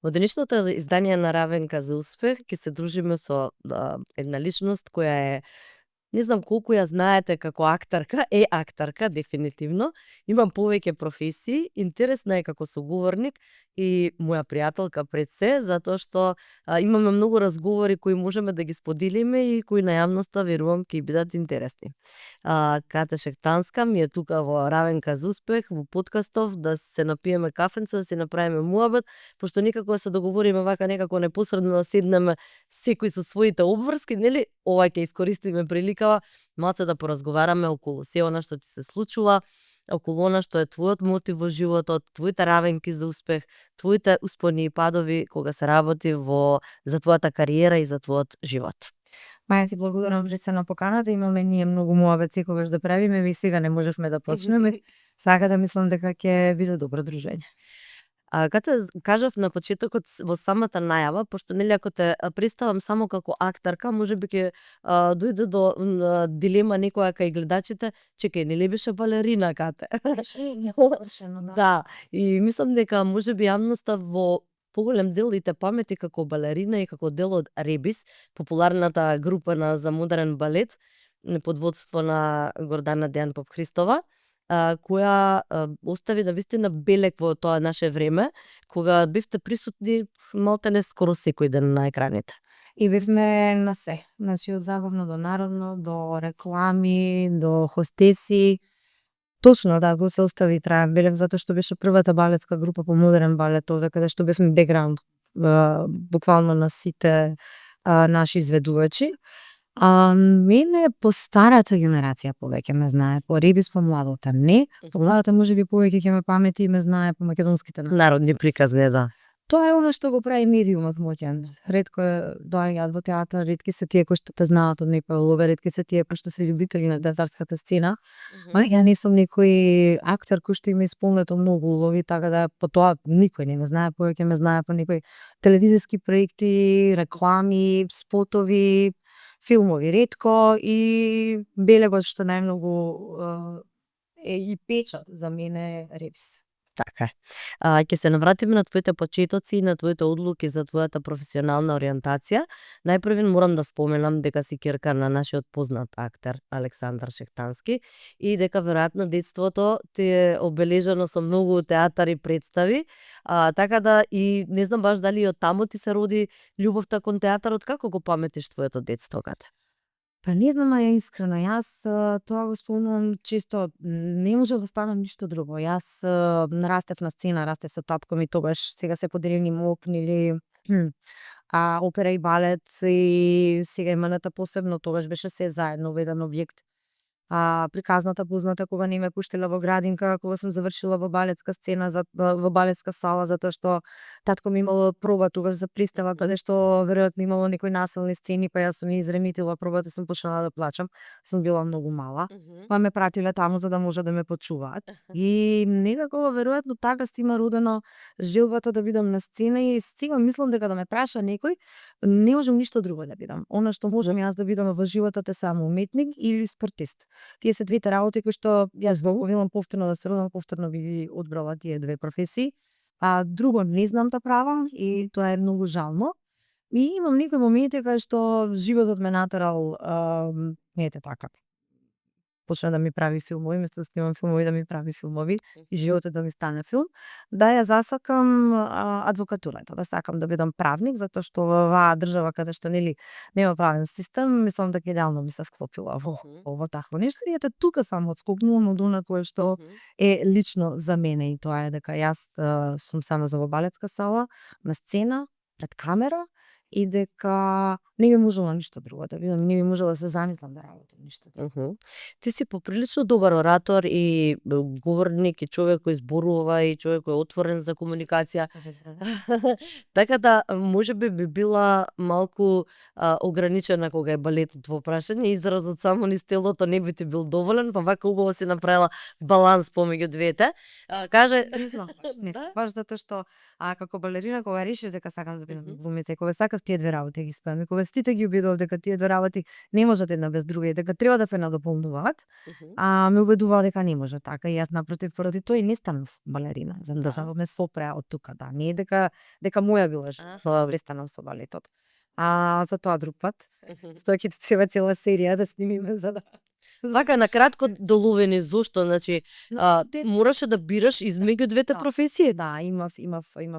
Во денешното издание на Равенка за успех ќе се дружиме со една личност која е, не знам колку ја знаете како акторка, е акторка дефинитивно. Имам повеќе професии, интересна е како соговорник и моја пријателка пред се, затоа што имаме многу разговори кои можеме да ги споделиме и кои на јавноста верувам ќе бидат интересни. Кате Шехтанска ми е тука во Равенка за успех, во подкастов, да се напиеме кафенце, да си направиме муабет, пошто никако да се договориме вака некако непосредно да седнеме секој со своите обврски, нели? Ова ќе искористиме приликава малце да поразговараме околу се она што ти се случува, околу она што е твојот мотив во животот, твоите равенки за успех, твоите успони и падови кога се работи за твојата кариера и за твојот живот. Маја, ти благодарам пред се на поканата, имаме ние многу муабет секогаш да правиме, ви сега не можевме да почнеме. Сака да мислам дека ќе биде добро дружење. Кате кажав на почетокот во самата најава, пошто нели ако те представам само како акторка, можеби ќе дојде до дилема некоја кај гледачите, чекај, нели беше балерина Кате? Да, и мислам дека можеби јавноста во поголем дел и те памети како балерина и како дел од Ребис, популарната група за модерен балет под водство на Гордана Дејан Попхристова, која остави навистина белег во тоа наше време, кога бевте присутни малтене скоро секој ден на екраните. И бевме на се, значи од забавно до народно, до реклами, до хостеси. Точно да, го се остави траен белег, затоа што беше првата балетска група по модерен балет, овде каде што бевме бекграунд буквално на сите наши изведувачи. Мене по старата генерација повеќе ме знае, по Ребис по младата не, по младата можеби повеќе ќе ме памети и ме знае по македонските народни приказни, да. Тоа е оно што го прави медиумот моќен. Ретко доаѓаат во театар, ретки се тие кои што те знаат од некоја улога, ретки се тие кои што се љубители на театарската сцена. Ја не сум некој актер кој што има исполнето многу улоги, така да по тоа никој не ме знае, повеќе ме знае по некои телевизиски проекти, реклами, спотови, филмови ретко и белегот што најмногу е и печат за мене Ребис. Така е. Ќе се навратиме на твоите почетоци и на твоите одлуки за твојата професионална ориентација. Најпрвен морам да споменам дека си ќерка на нашиот познат актер Александар Шехтански и дека веројатно детството ти е обележано со многу театар и представи, така да и не знам баш дали од таму ти се роди љубовта кон театарот, како го паметиш твоето детство, Кате? Па не знам, ја искрено, јас тоа го спомнувам чисто, не може да станам ништо друго. Јас растев на сцена, растев со татко ми, тогаш сега се поделени МОК или опера и балет и сега имената посебно, тогаш беше се заедно во еден објект. Приказната позната кога не ме пуштила во градинка, кога сум завршила во балетска сцена, во балетска сала, затоа што татко ми имало проба тогаш за представа, каде што веројатно имало некои насилни сцени, па јас сум ја изреметила пробата, сум почнала да плачам, сум била многу мала, па ме пратиле таму за да може да ме почуваат. И некако веројатно така си има родено желбата да бидам на сцена и сега мислам дека да ме праша некој, не можам ништо друго да бидам. Она што можам јас да бидам во животот е само уметник или спортист. Тие се двете работи кои што јас го велам повторно да се родам, повторно би ги одбрала тие две професии. Друго не знам да правам и тоа е многу жално. И имам некои моменти каде што животот ме натерал, ете така. Почна да ми прави филмови, место да снимам филмови, да ми прави филмови и животот да ми стане филм, да ја засакам адвокатурата, да сакам да бидам правник, затоа што во оваа држава каде што нели нема правен систем, мислам дека идеално би се вклопила во такво нешто. И ете тука сам отскокнувам од она кое што е лично за мене и тоа е дека јас сум само за во балетска сала, на сцена, пред камера и дека не би можела ништо друго да бидам, не би можела да се замислам да работам ништо друго. Ти си поприлично добар оратор и говорник и човек кој зборува и човек кој е отворен за комуникација. Така да можеби би била малку ограничена кога е балетот во прашање, изразот само низ телото не би ти бил доволен, па вака убаво си направила баланс помеѓу двете. Каже, не знам затоа што како балерина кога решиш дека сакам да бидам глумица, кога сакав тие две работи ги спојам, кога сите ги убедував дека тие две работи не можат една без друга и дека треба да се надополнуваат, ме убедуваа дека не може така и јас напротив поради тоа и не станав балерина, за да ме сопреа од тука, да, не е дека моја била желба, престанав со балетот. За тоа друг пат. Стоја ќе ти треба цела серија да снимиме за да. Вака на кратко доловени зошто, значи мораше да бираш измеѓу двете професии? Да, имав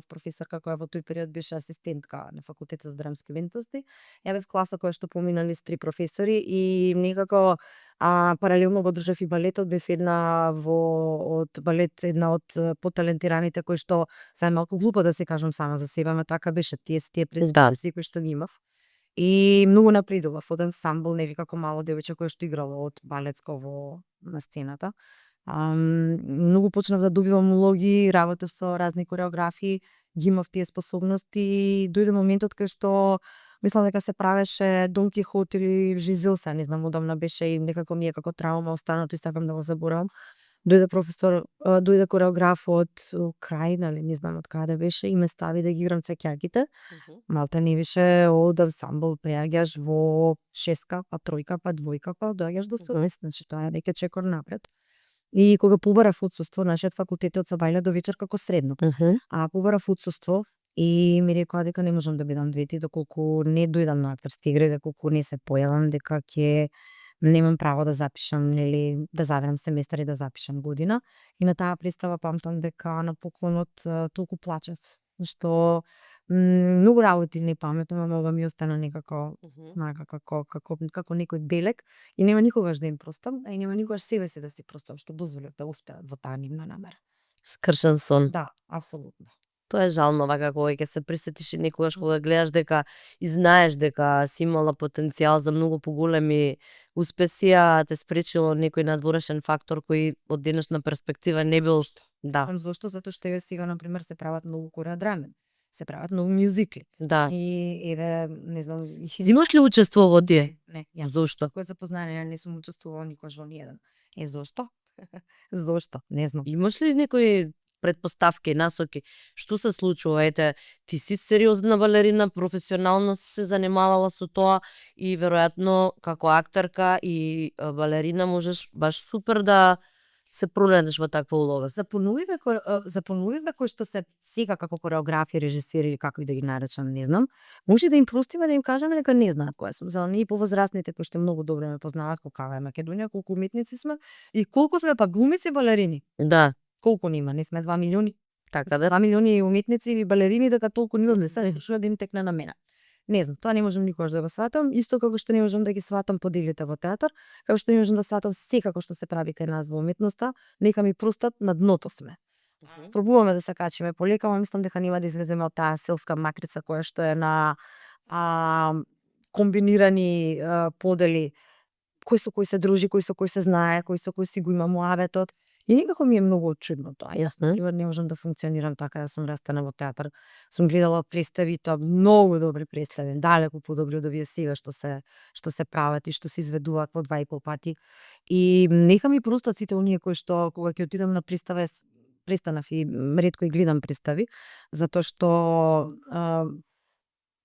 професорка која во тој период беше асистентка на факултетот за драмски уметности. Ја бев класа која што поминали с 3 професори и некако паралелно го држав и балетот, бев една од балет, една од поталентираните кои што се малку глупо да се кажам сама за себе, ама така беше, тие предиспозиции кои што ги имав. И многу напредував од ансамбл, нели како мало девојче кое што играло од балетско на сцената. Многу почнав да добивам улоги, работев со разни кореографии, ги имав тие способности и дојде моментот кај што мислам дека се правеше Дон Кихот или Жизел, се не знам, одамна беше и некако ми е како траума останато и сакам да го заборавам. Дојде кореограф од Украина, не знам од каде беше и ме стави да ги играм цекјаките. Малта не беше од ансамбл, преаѓаш во шеска, па тројка, па двојка, па доаѓаш до солист, значи тоа е веќе чекор напред. И кога побарав отсуство, нашиот факултетот се бајле до вечер како средно. Побарав отсуство и ми рекоа дека не можам да бидам двете доколку не дојдам на актерски игри, доколку не се појавам, дека ќе немам право да запишам, нели, да заврам семестар и да запишам година. И на таа представа памтам дека на поклонот толку плачев, што многу работи не паметам, ама ова ми остана некако како некој белег и нема никогаш да им простам, а и нема никогаш себе си да си простам што дозволив да успеат во таа нивна намера. Скршен сон. Да, апсолутно. Тоа е жално, вака кога ќе се присетиш и некогаш кога гледаш дека и знаеш дека си имала потенцијал за многу поголеми успеси, а те спречило некој надворешен фактор кој од денешна перспектива не бил. Да. Зошто? Затоа што еве сега на пример се прават многу кореодрами, се прават многу мюзикли. Да. И еве не знам, Зимаш ли учество во тие? Не, јас. Зошто? Кој запознание, не сум учествувала никош во ниеден. Зошто? Зошто? Не знам. Имаш ли некои предпоставки, насоки, што се случува? Ете, ти си сериозна балерина, професионално се занимавала со тоа и веројатно како актерка и балерина можеш баш супер да се проледеш во таква улога. За поновиве кои што се сега како кореографи, режисери или како и да ги наречам, не знам, може да им простиме да им кажеме дека не знаат која сум. За оние повозрастните кои што многу добро ме познаваат колкава е Македонија, колку уметници сме и колку сме па глумици балерини. Да. Колку нема, не сме 2 милиони. Така да. 2 милиони уметници и балерини, дека толку нема се што да им текне на мене. Не знам, тоа не можам никогаш да го сватам, исто како што не можам да ги сватам поделите во театар, како што не можам да сватам секако што се прави кај нас во уметноста, нека ми простат, на дното сме. Пробуваме да се качиме полека, ама мислам дека нема да излеземе од таа селска макрица која што е на комбинирани подели, кој со кој се дружи, кој со кој се знае, кој со кој си го има муабетот. И некако ми е многу чудно тоа. Јас не можам да функционирам така, јас сум растена во театар. Сум гледала представи, тоа многу добри представи, далеку подобри од овие сега што се прават и што се изведуваат по 2,5 пати. И нека ми простат сите оние кои што кога ќе отидам на представа престанав и ретко и гледам представи, затоа што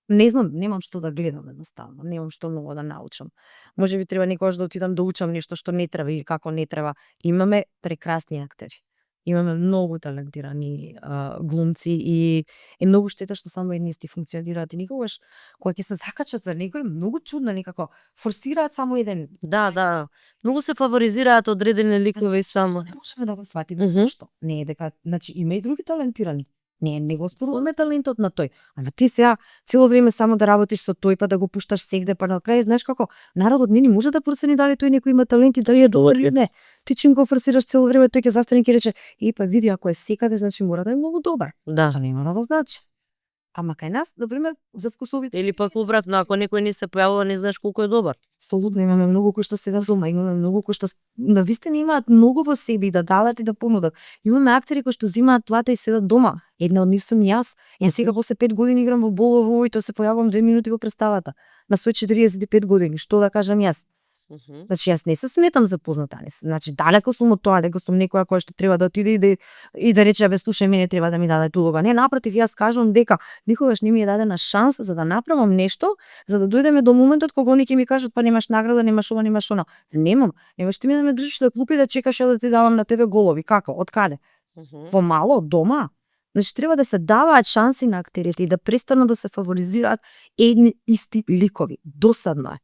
не знам, немам што да гледам едноставно, немам што многу да научам. Можеби треба некогаш да отидам да учам нешто што не треба или како не треба. Имаме прекрасни актери. Имаме многу талентирани глумци и е многу штета што само еднисти функционираат и никогаш кога ќе се закачат за некој многу чудно некако форсираат само еден. Да. Многу се фаворизираат одредени ликови само. Не можеме да го сватиме зошто. Не е дека, значи има и други талентирани. Не го споруваме талентот на тој. Ама ти сега цело време само да работиш со тој, па да го пушташ сегде, па на крај знаеш како народот не може да процени дали тој некој има талент и дали е добар или не. Ти чим го форсираш цело време, тој ќе застане и ќе рече: па види, ако е секаде, значи мора да е многу добар." Да. Тоа не мора да значи. Ама кај нас, на пример, за вкусовите Или пак обратно, ако некој не се појавува, не знаеш колку е добар. Апсолутно, имаме многу кои што се дома, имаме многу кои што навистина имаат многу во себе и да дадат и да понудат. Имаме актери кои што земаат плата и седат дома. Една од нив сум јас. Јас сега после 5 години играм во Болово и тоа се појавувам 2 минути во представата. На свој 45 години, што да кажам јас? Значи јас не се сметам за позната, значи далеко сум од тоа дека сум некоја која што треба да отиде и да рече бе слушај мене треба да ми дадете улога. Не, напротив, јас кажувам дека никогаш не ми е дадена шанса за да направам нешто, за да дојдеме до моментот кога они ќе ми кажат па немаш награда, немаш ова, немаш она. Немам. Немаш ти ми да ме држиш на клупи да чекаш да ти давам на тебе голови. Како? Од каде? Во мало, дома. Значи треба да се даваат шанси на актерите и да престанат да се фаворизираат едни исти ликови. Досадно е.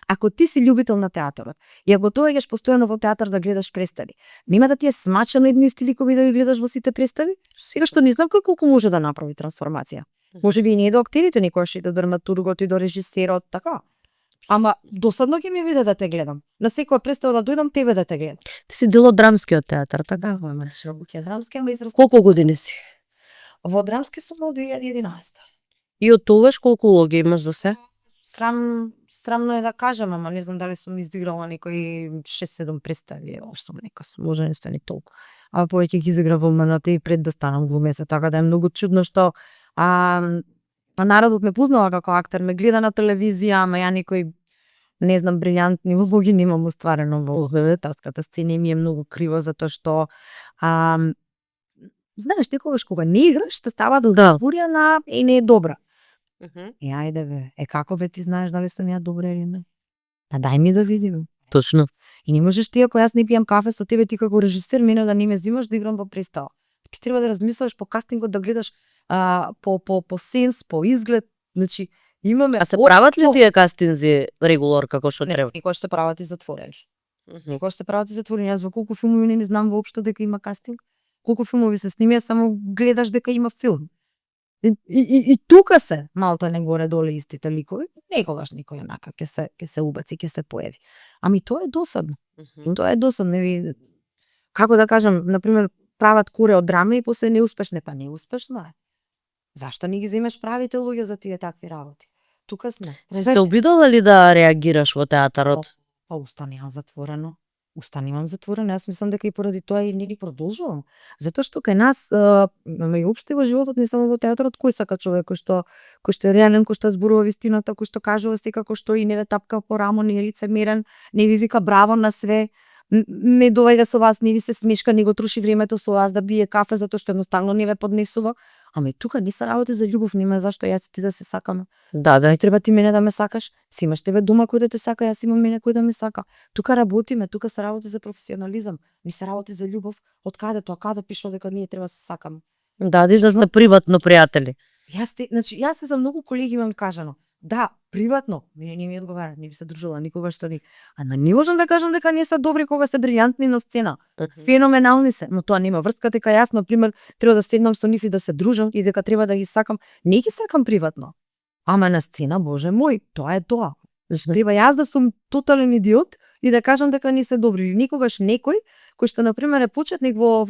Ако ти си љубител на театарот и ако доаѓаш постојано во театар да гледаш представи, нема да ти е смачено едни исти ликови да ги гледаш во сите представи? Сега што не знам колку може да направи трансформација. Може би и не до актерите, некојаш и до драматургот и до режисерот, така. Ама досадно ќе ми биде да те гледам. На секоја представа да дојдам тебе да те гледам. Ти си дел од драмскиот театар, така? Да, имаш работи драмски, ама израз. Колку години си? Во драмски сум од 2011. И од тогаш колку улоги имаш до се? Срамно е да кажам, ама не знам дали сум изиграла некои 6-7 представи, 8 нека сум, може не стани толку. А повеќе ги изиграв во МНТ и пред да станам глумеца, така да е многу чудно што народот ме познава како актер, ме гледа на телевизија, ама ја некои не знам брилјантни улоги немам устварено во театрската сцена и ми е многу криво затоа што знаеш некогаш кога не играш, те става да отворена и не е добра. Ајде бе, како бе ти знаеш дали сум ја добра или не? А дај ми да видиме. Точно. И не можеш ти ако јас не пијам кафе со тебе, ти како режисер мене да не ме зимаш да играм во представа. Ти треба да размислуваш по кастингот, да гледаш по сенс, по изглед, значи имаме. А се прават ли тие кастинзи регулар како што треба? Никош се прават и затворени. Никош се прават и затворени. Јас во колку филмови не знам воопшто дека има кастинг. Колку филмови се снимија, само гледаш дека има филм. И тука се малта не горе доле истите ликови, некогаш некој онака ќе се убаци, ќе се појави. Ами тоа е досадно. Тоа е досадно. Како да кажам, на пример, прават куре од драма и после неуспешне, па неуспешно е. Зашто не ги земеш правите луѓе за тие такви работи? Тука сме. Се обидала ли да реагираш во театарот? Па устанувам затворено. Јас мислам дека и поради тоа и не ги продолжувам. Затоа што кај нас, и општо во животот, не само во театарот, кој сака човек кој што е реален, кој што зборува вистината, кој што кажува секако што и не ве тапка по рамо, не е лицемерен, не ви вика браво на све, не доаѓа со вас, не ви се смешка, не го троши времето со вас да бие кафе затоа што едноставно не ве поднесува. Ама и тука не се работи за љубов, нема зашто јас и ти да се сакаме. Да. Не треба ти мене да ме сакаш. Си имаш тебе дома кој да те сака, јас имам мене кој да ме сака. Тука работиме, тука се работи за професионализам, не се работи за љубов. Од каде тоа, каде пишува дека ние треба да се сакаме? Да сте приватно пријатели. Јас се за многу колеги имам кажано. Да, приватно, мене не ми одговара, не би се дружила никогаш што ни. Ама не можам да кажам дека не се добри кога се брилјантни на сцена. Феноменални се, но тоа нема врска дека јас на пример треба да седнам со нив и да се дружам и дека треба да ги сакам. Не ги сакам приватно. Ама на сцена, боже мој, тоа е тоа. Зашто треба јас да сум тотален идиот и да кажам дека не се добри. Никогаш некој кој што на пример е почетник во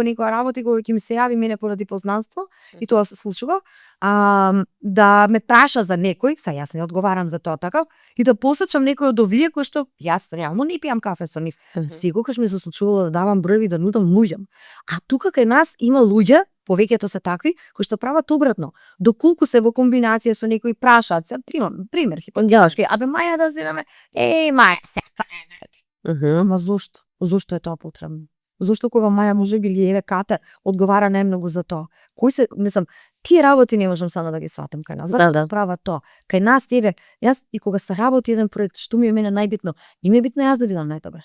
некоја работа кога ќе ми се јави мене поради познанство и тоа се случува, да ме праша за некој, јас не одговарам за тоа така, и да посечам некој од овие кои што јас реално не пијам кафе со нив. Секогаш ми се случувало да давам броеви да нудам луѓам. А тука кај нас има луѓе, повеќето се такви, кои што прават обратно. Доколку се во комбинација со некој прашаат, се пример хипотетички, абе Маја да земеме, Маја сека. Ама зошто? Зошто е тоа потребно? Зошто кога Маја може би еве Кате одговара најмногу за тоа? Тие работи не можам само да ги сватам кај нас. Зашто прават тоа? Кај нас еве, јас и кога се работи еден проект, што ми е мене најбитно, не ми е битно јас да бидам најдобра.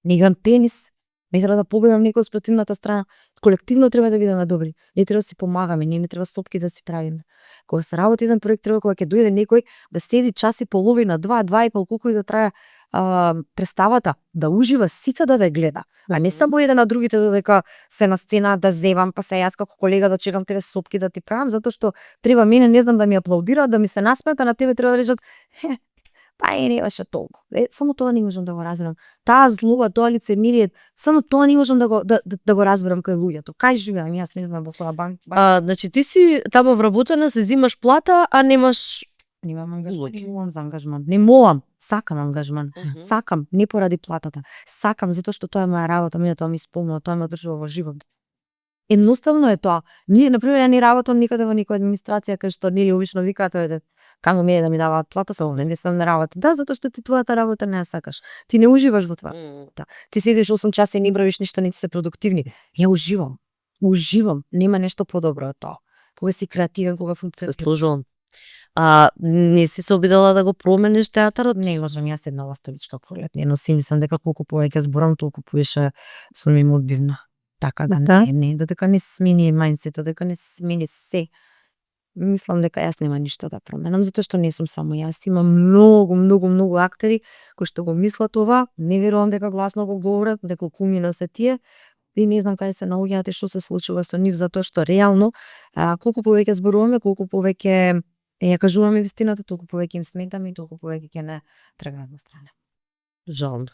Не играм тенис, не треба да победам некој од спротивната страна. Колективно треба да бидеме добри. Не треба да си помагаме, не треба сопки да си правиме. Кога се работи еден проект, треба кога ќе дојде некој да седи час и половина, 2 и пол, колку и да трае представата, да ужива сите да ве гледа. А не само еден на другите додека се на сцена да зевам, па се јас како колега да чекам тебе сопки да ти правам, затоа што треба мене не знам да ми аплаудираат, да ми се насмеат, а на тебе треба да речат па не беше толку. Само тоа не можам да го разберам. Таа злоба, тоа лицемерие, само тоа не можам да го разберам кај луѓето. Кај живеам, јас не знам во своја банка. Значи ти си тамо вработена, се зимаш плата, а немаш немам ангажман, не молам за ангажман. Не молам, сакам ангажман. Сакам, не поради платата. Сакам затоа што тоа е моја работа, мене тоа ми исполнува, тоа ме одржува во живот. Едноставно е тоа. Ние, например, ја не работам никаде во никоја администрација кај што ние обично викаат камо мене да ми даваат плата, само не сам на работа. Да, затоа што ти твојата работа не ја сакаш. Ти не уживаш во тоа. Да. Ти седиш 8 часа и не бравиш ништо, не ти се продуктивни. Ја уживам. Уживам. Нема нешто подобро од тоа. Кога си креативен, кога Се функционираш. служувам. Не си се обидела да го промениш театарот? Не можам, јас една ластовичка пролет. Не носим, мислам дека колку повеќе зборам, толку повеќе сум им одбивна. Така да Да. не, додека не се смени мајндсетот, додека не се смени се. Мислам дека јас нема ништо да променам, затоа што не сум само јас. Има многу актери кои што го мислат ова, не верувам дека гласно го говорат, дека кумина се тие. И не знам кај се наоѓаат и што се случува со нив, затоа што реално колку повеќе зборуваме, колку повеќе ја кажуваме вистината, толку повеќе им сметаме и толку повеќе ќе не тргнат на страна. Жално.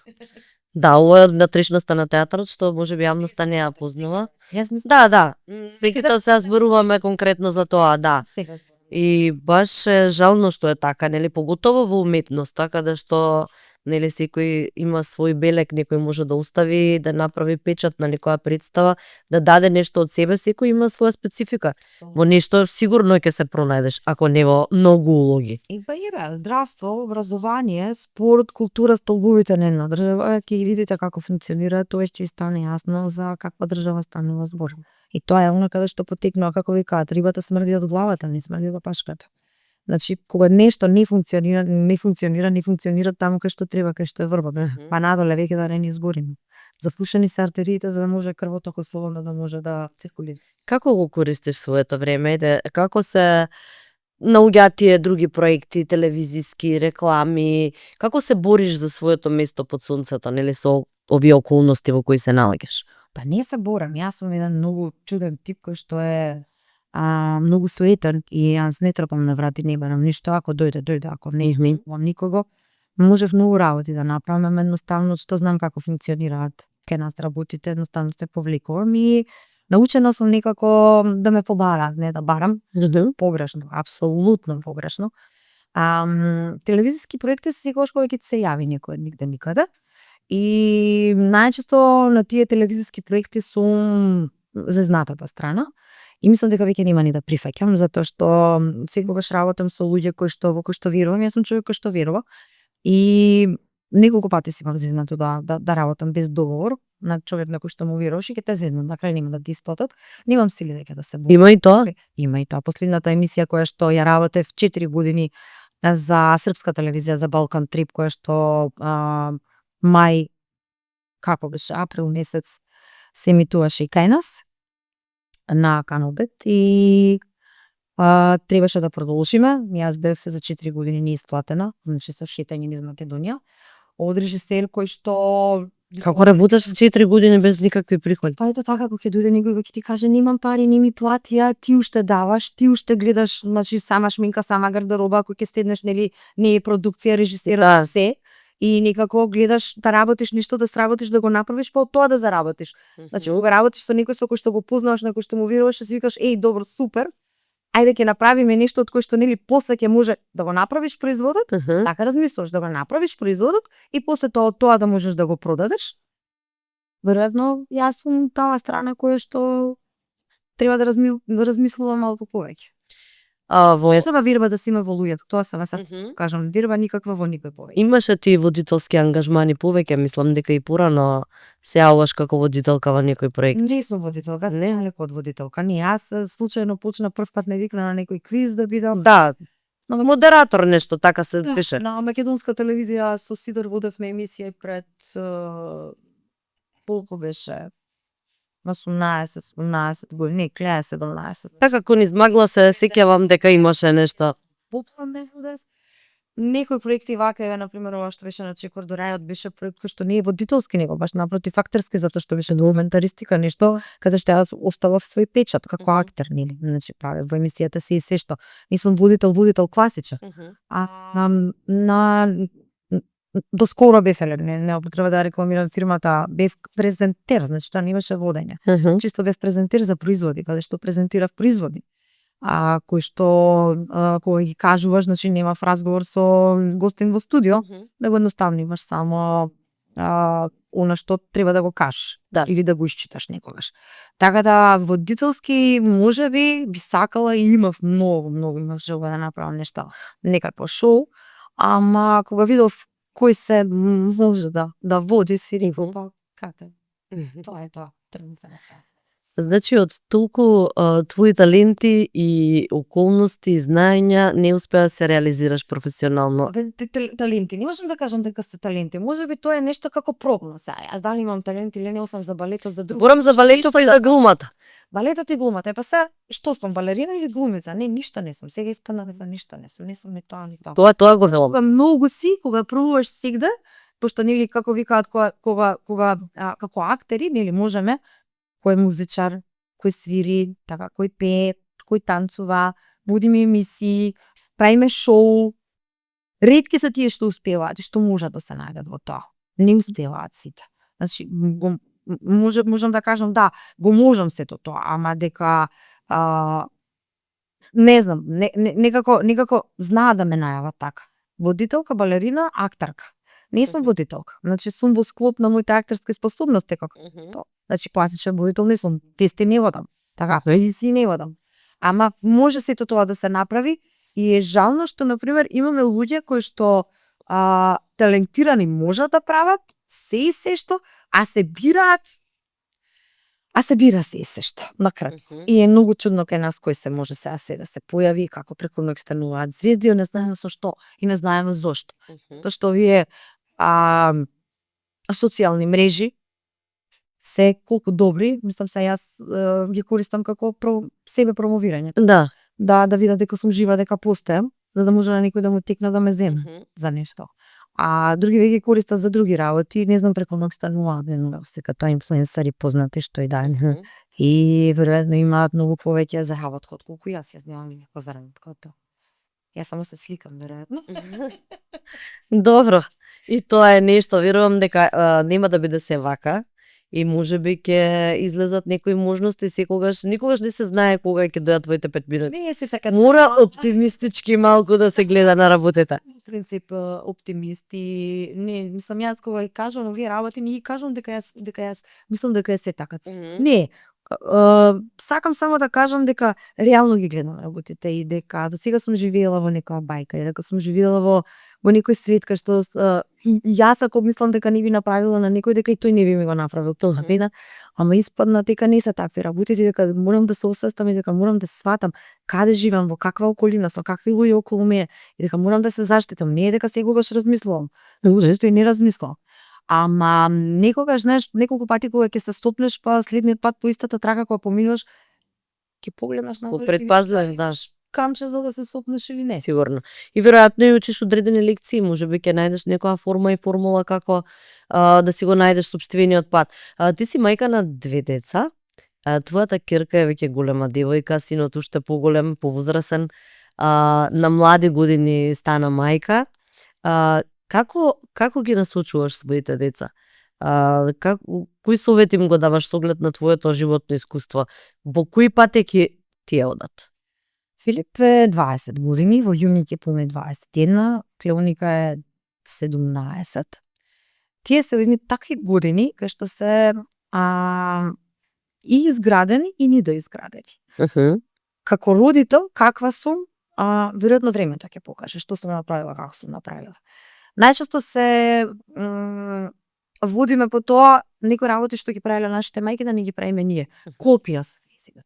Да, ова е внатрешноста на театарот што можеби јавноста не ја познава. Јас мислам Да. Секогаш се зборуваме конкретно за тоа, да. сега зборувам. И баш е жално што е така, нели, поготово во уметноста, каде што нели секој има свој белег, некој може да остави, да направи печат на некоја представа, да даде нешто од себе, секој има своја специфика. Во нешто сигурно ќе се пронајдеш, ако не во многу улоги. И па здравство, образование, спорт, култура, столбовите на една држава, ќе ги видите како функционира, тоа ќе ви стане јасно за каква држава станува збор. И тоа е оно каде што потекнува, како викаат, рибата смрди од главата, не смрди од пашката. Значи, кога нешто не функционира таму кај што треба, кај што е врвот. Па надоле веќе да не ни збориме. Запушени се артериите за да може крвотокот слободно да може да циркулира. Како го користиш своето време? Како се наоѓаат тие други проекти, телевизиски, реклами? Како се бориш за своето место под сонцето, нели, со овие околности во кои се наоѓаш? Па не се борам, јас сум еден многу чуден тип кој што е многу суетен и јас не трпам на врати, не барам ништо, ако дојде, ако не имам никого. Можев многу работи да направам, едноставно што знам како функционираат кај нас работите, едноставно се повлекувам и научена сум некако да ме побараат, не да барам, погрешно, апсолутно погрешно. Телевизиски проекти се секогаш кога ќе ти се јави некој нигде никаде. И најчесто на тие телевизиски проекти сум зезнатата страна. И мислам дека веќе нема ни да прифаќам, затоа што секогаш работам со луѓе во кои што верувам, јас сум човек кој што верува. И неколку пати си имам зезнато да работам без договор на човек на кој што му веруваш и ќе те зезнат, на крај нема да ти исплатат. Немам сили веќе да се борам. Има и тоа? Има и тоа. Последната емисија која што ја работев 4 години за српска телевизија, за Балкан Трип, која што мај, како беше, април месец се емитуваше и кај нас на Канал Бет и требаше да продолжиме. Јас бев за 4 години неисплатена, значи со шетање низ Македонија. Од режисер кој што Како работаш 4 години без никакви приходи? Па ето така, кога ќе дојде некој кој ќе ти каже немам пари, не ми платија, ти уште даваш, ти уште гледаш, значи сама шминка, сама гардероба, ако ќе седнеш, нели, не е продукција, режисерот се. И некако гледаш да работиш нешто, да сработиш, да го направиш, па од тоа да заработиш. Значи, кога работиш со некој со кој што го познаваш, на кој што му веруваш, си викаш, еј, добро, супер, ајде ќе направиме нешто од кој што нели после ќе може да го направиш производот, така размислуваш, да го направиш производот и после тоа да можеш да го продадеш. Веројатно, јас сум таа страна која што треба да размислува малку повеќе. Не треба вирба да се има во луѓето, тоа се кажам, вирба никаква во никој повеќе. Имаше ти водителски ангажмани повеќе, мислам дека и порано се јавуваш како водителка во некој проект. Не сум водителка, не далеко од водителка. Не, јас случајно почна прв пат ме викна на некој квиз да бидам. Да, модератор нешто, така се пише. На македонска телевизија со Сидор водевме емисија пред колку беше? 18 години, не, 17. Така кон измагла се сеќавам дека имаше нешто. Поплан не водев. Некои проекти вака е, например, ова што беше на Чекор до рајот, беше проект кој што не е водителски, него баш напротив актерски, затоа што беше документаристика, нешто каде што јас оставав свој печат како актер, нели, значи правев во емисијата си и се што. Не сум водител класичен. До скоро бев, не треба да рекламирам фирмата, бев презентер, значи тоа немаше водење. Чисто бев презентер за производи, каде што презентирав производи. Кој што кога ги кажуваш, значи немав разговор со гостин во студио, него едноставно имаш само она што треба да го кажеш, Да. или да го исчиташ некогаш. Така да водителски можеби би сакала и имав имав желба да направам нешто некакво шоу, ама кога видов кој се може да води, си реков па кате. Тоа е тоа. Треба да се направи. Значи од толку твои таленти и околности и знаења не успеа да се реализираш професионално. Таленти, не можам да кажам дека се таленти. Можеби тоа е нешто како пробно сега. Јас дали имам талент или не, осам за балетот, за друго. Зборам за балетот и за глумата. Балетот и глумата. Па се, што сум, балерина или глумица? Не, ништо не сум. Сега испадна дека ништо не сум. Не сум ни тоа ни тоа. Тоа го велам. Кога многу си, кога пробуваш сегде, пошто нели како викаат кога како актери, нели можеме, кој е музичар, кој свири, така, кој пее, кој танцува, водиме емисии, правиме шоу. Ретки се тие што успеваат и што можат да се најдат во тоа. Не успеваат сите. Значи, можам да кажам да, го можам сето тоа, ама дека не знам, некако знаат да ме најават така. Водителка, балерина, актерка. Не сум водителка. Значи сум во склоп на моите актерски способности како тоа. Значи класичен водител не сум, тести не водам. Така, си не водам. Ама може сето тоа да се направи и е жално што на пример имаме луѓе кои што талентирани можат да прават се и се што, а се бира се и се што, накратко. И е многу чудно кај нас кој се може сега се да се појави, како преку ноќ стануваат звезди, не знаеме со што и не знаеме зошто. Тоа што овие социјални мрежи се колку добри, мислам се јас ги користам како себе промовирање. Да. Да видат дека сум жива, дека постојам, за да може на некој да му текне да ме земе за нешто. А други ги користат за други работи, не знам преку ноќ стануваат, дека тоа инфлуенсери познати што и да е. И веројатно имаат многу повеќе заработка од колку јас немам никаква заработка од тоа. Јас само се сликам веројатно. Добро. И тоа е нешто, верувам дека нема да биде се вака. И можеби ќе излезат некои можности секогаш, никогаш не се знае кога ќе дојдат твоите 5 минути. Не се така. Мора оптимистички малку да се гледа на работата. Принцип оптимисти, не, мислам јас кога ги кажам овие работи, не ги кажам дека јас мислам дека е се така. Не, сакам само да кажам дека реално ги гледам работите и дека до сега сум живеела во некоја бајка и дека сум живеела во некој свет кај што јас ако мислам дека не би направила на некој, дека и тој не би ми го направил тоа беда, ама испадна дека не се такви работите, дека морам да се освестам и дека морам да сватам каде живеам, во каква околина сум, какви луѓе околу мене и дека морам да се заштитам. Не е дека секогаш размислувам, често и не размислувам. Ама некогаш, знаеш, неколку пати кога ќе се стопнеш, па следниот пат по истата трака кога поминуваш, ќе погледнаш надолу. Предпазлив, да. Камче за да се сопнеш или не. Сигурно. И веројатно и учиш одредени лекции, можеби ќе најдеш некоја форма и формула како да си го најдеш сопствениот пат. Ти си мајка на 2 деца. Твојата ќерка е веќе голема девојка, синот уште поголем, повозрасен. На млади години стана мајка. Како ги насочуваш своите деца? Кои совети им го даваш со оглед на твоето животно искуство? Во кои патеки ти ја одат? Филип е 20 години, во јуни ќе пуне 21, Клеоника е 17. Тие се едни такви години кај што се и изградени и недоизградени. Како родител, каква сум, веројатно времето ќе покаже што сум направила, како сум направила. Најчесто се водиме по тоа некои работи што ги правеле нашите мајки да не ги правиме ние. Копија се.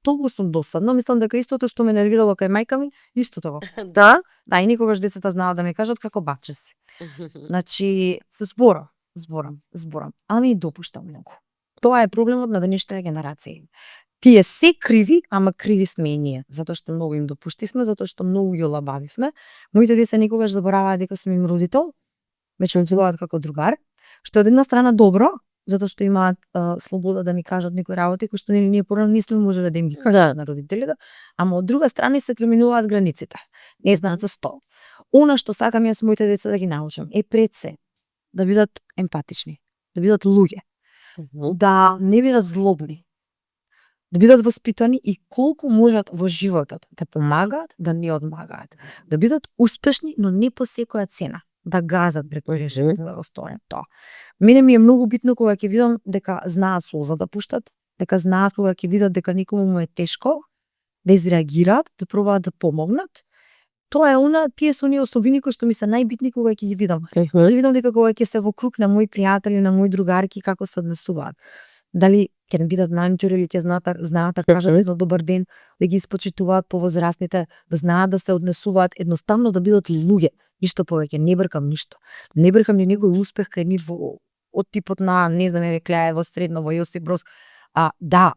Толку сум досадна, мислам дека истото што ме нервирало кај мајка ми, истото го. Да? Да, и никогаш децата знаат да ми кажат како баче си. Значи, зборам, ами и допуштам многу. Тоа е проблемот на денешните генерации. Тие се криви, ама криви сме и ние, затоа што многу им допуштивме, затоа што многу ги олабавивме. Моите деца никогаш забораваат дека сум им родител, ме чувствуваат како другар, што од една страна добро, затоа што имаат слобода да ми кажат некои работи кои што ние порано мислиме можеле да им ги кажат на родителите, ама од друга страна се преминуваат границите. Не знаат за што. Она што сакам јас моите деца да ги научам е пред се да бидат емпатични, да бидат луѓе, да не бидат злобни, да бидат воспитани и колку можат во животот да помагаат, да не одмагаат, да бидат успешни, но не по секоја цена. да газат преку решетка за да го сторат тоа. Мене ми е многу битно кога ќе видам дека знаат соза да пуштат, дека знаат кога ќе видат дека некому му е тешко, да изреагираат, да пробаат да помогнат. Тоа е тие се оние особини кои што ми се најбитни кога ќе ги видам. Да видам дека кога ќе се во круг на мои пријатели, на мои другарки како се однесуваат. Дали ќе не бидат најчури или ќе знаат да кажат едно добар ден, да ги испочитуваат повозрасните, да знаат да се однесуваат, едноставно да бидат луѓе, ништо повеќе, не бркам ништо. Не бркам ни некој успех кај нив од типот на, не знам, еве Клеево средно во Јосип Брос. Да,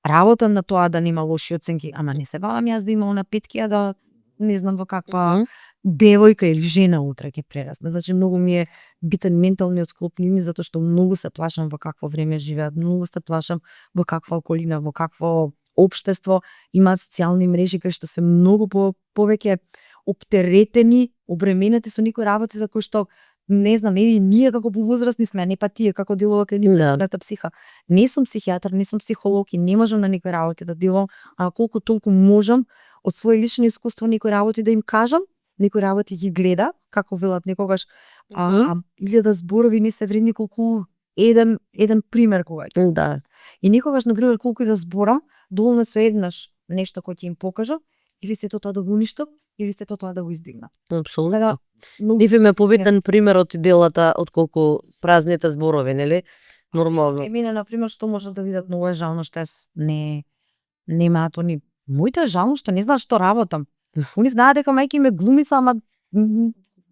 работам на тоа да нема лоши оценки, ама не се бавам јас да има на петки, а да не знам во каква девојка или жена утре ќе прерасне. Значи многу ми е битен менталниот склоп нивни, затоа што многу се плашам во какво време живеат, многу се плашам во каква околина, во какво општество. Имаат социјални мрежи кај што се многу повеќе оптеретени, обременети со некои работи за кои што не знам, ние како повозрасни сме, а не па тие како делува кај нивната психа. Не сум психијатар, не сум психолог и не можам на некои работи да делам, а колку толку можам од своји лични искуства некои работи да им кажам, некои работи ги гледа, како велат некогаш, 1000 зборови не се вредни колку еден пример кога ќе. Да. И некогаш на пример колку и да зборам, доволно со еднаш нешто кој ќе им покажам, или сето тоа да го уништам, или сето тоа да го издигнам. Апсолутно. Нив им е побитен примерот и делата отколку празните зборови, нели? Нормално. Мене на пример што може да видат многу е жално што јас немаат они. Моите жално што не знаат што работам. Они знаат дека мајки ме глумица, ама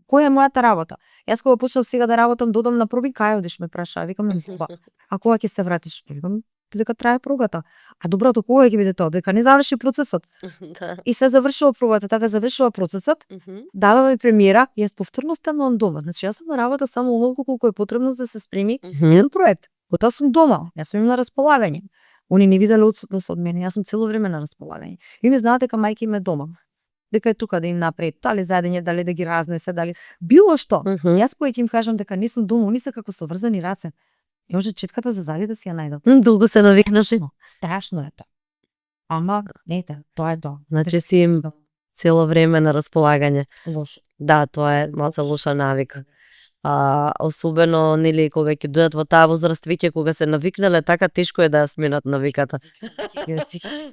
која е мојата работа? Јас кога почнав сега да работам, додам на проби, кај одиш ме праша, викам на проба. А кога ќе се вратиш? Викам дека трае пробата. А доброто кога ќе биде тоа? Дека не заврши процесот. И се завршува пробата, така завршува процесот. Дадаме премиера, јас повторно станувам дома. Значи јас сум на работа само оволку колку е потребно да се спреми еден проект. Потоа сум дома, јас сум им на располагање. Они не виделе одсутност од мене, јас сум цело време на располагање. И не знаат дека мајка им е дома. Дека е тука да им направи, дали заедење, дали да ги разнесе, дали било што. Јас кога ќе им кажам дека не сум дома, они се како со врзани раце. И може четката за зали да си ја најдат. Долго се навикнаше. Страшно е тоа. Ама, ете, тоа е тоа. Значи си им цело време на располагање. Лошо. Да, тоа е малку лоша навика. Особено нели кога ќе дојдат во таа возраст веќе кога се навикнале, така тешко е да ја сменат навиката.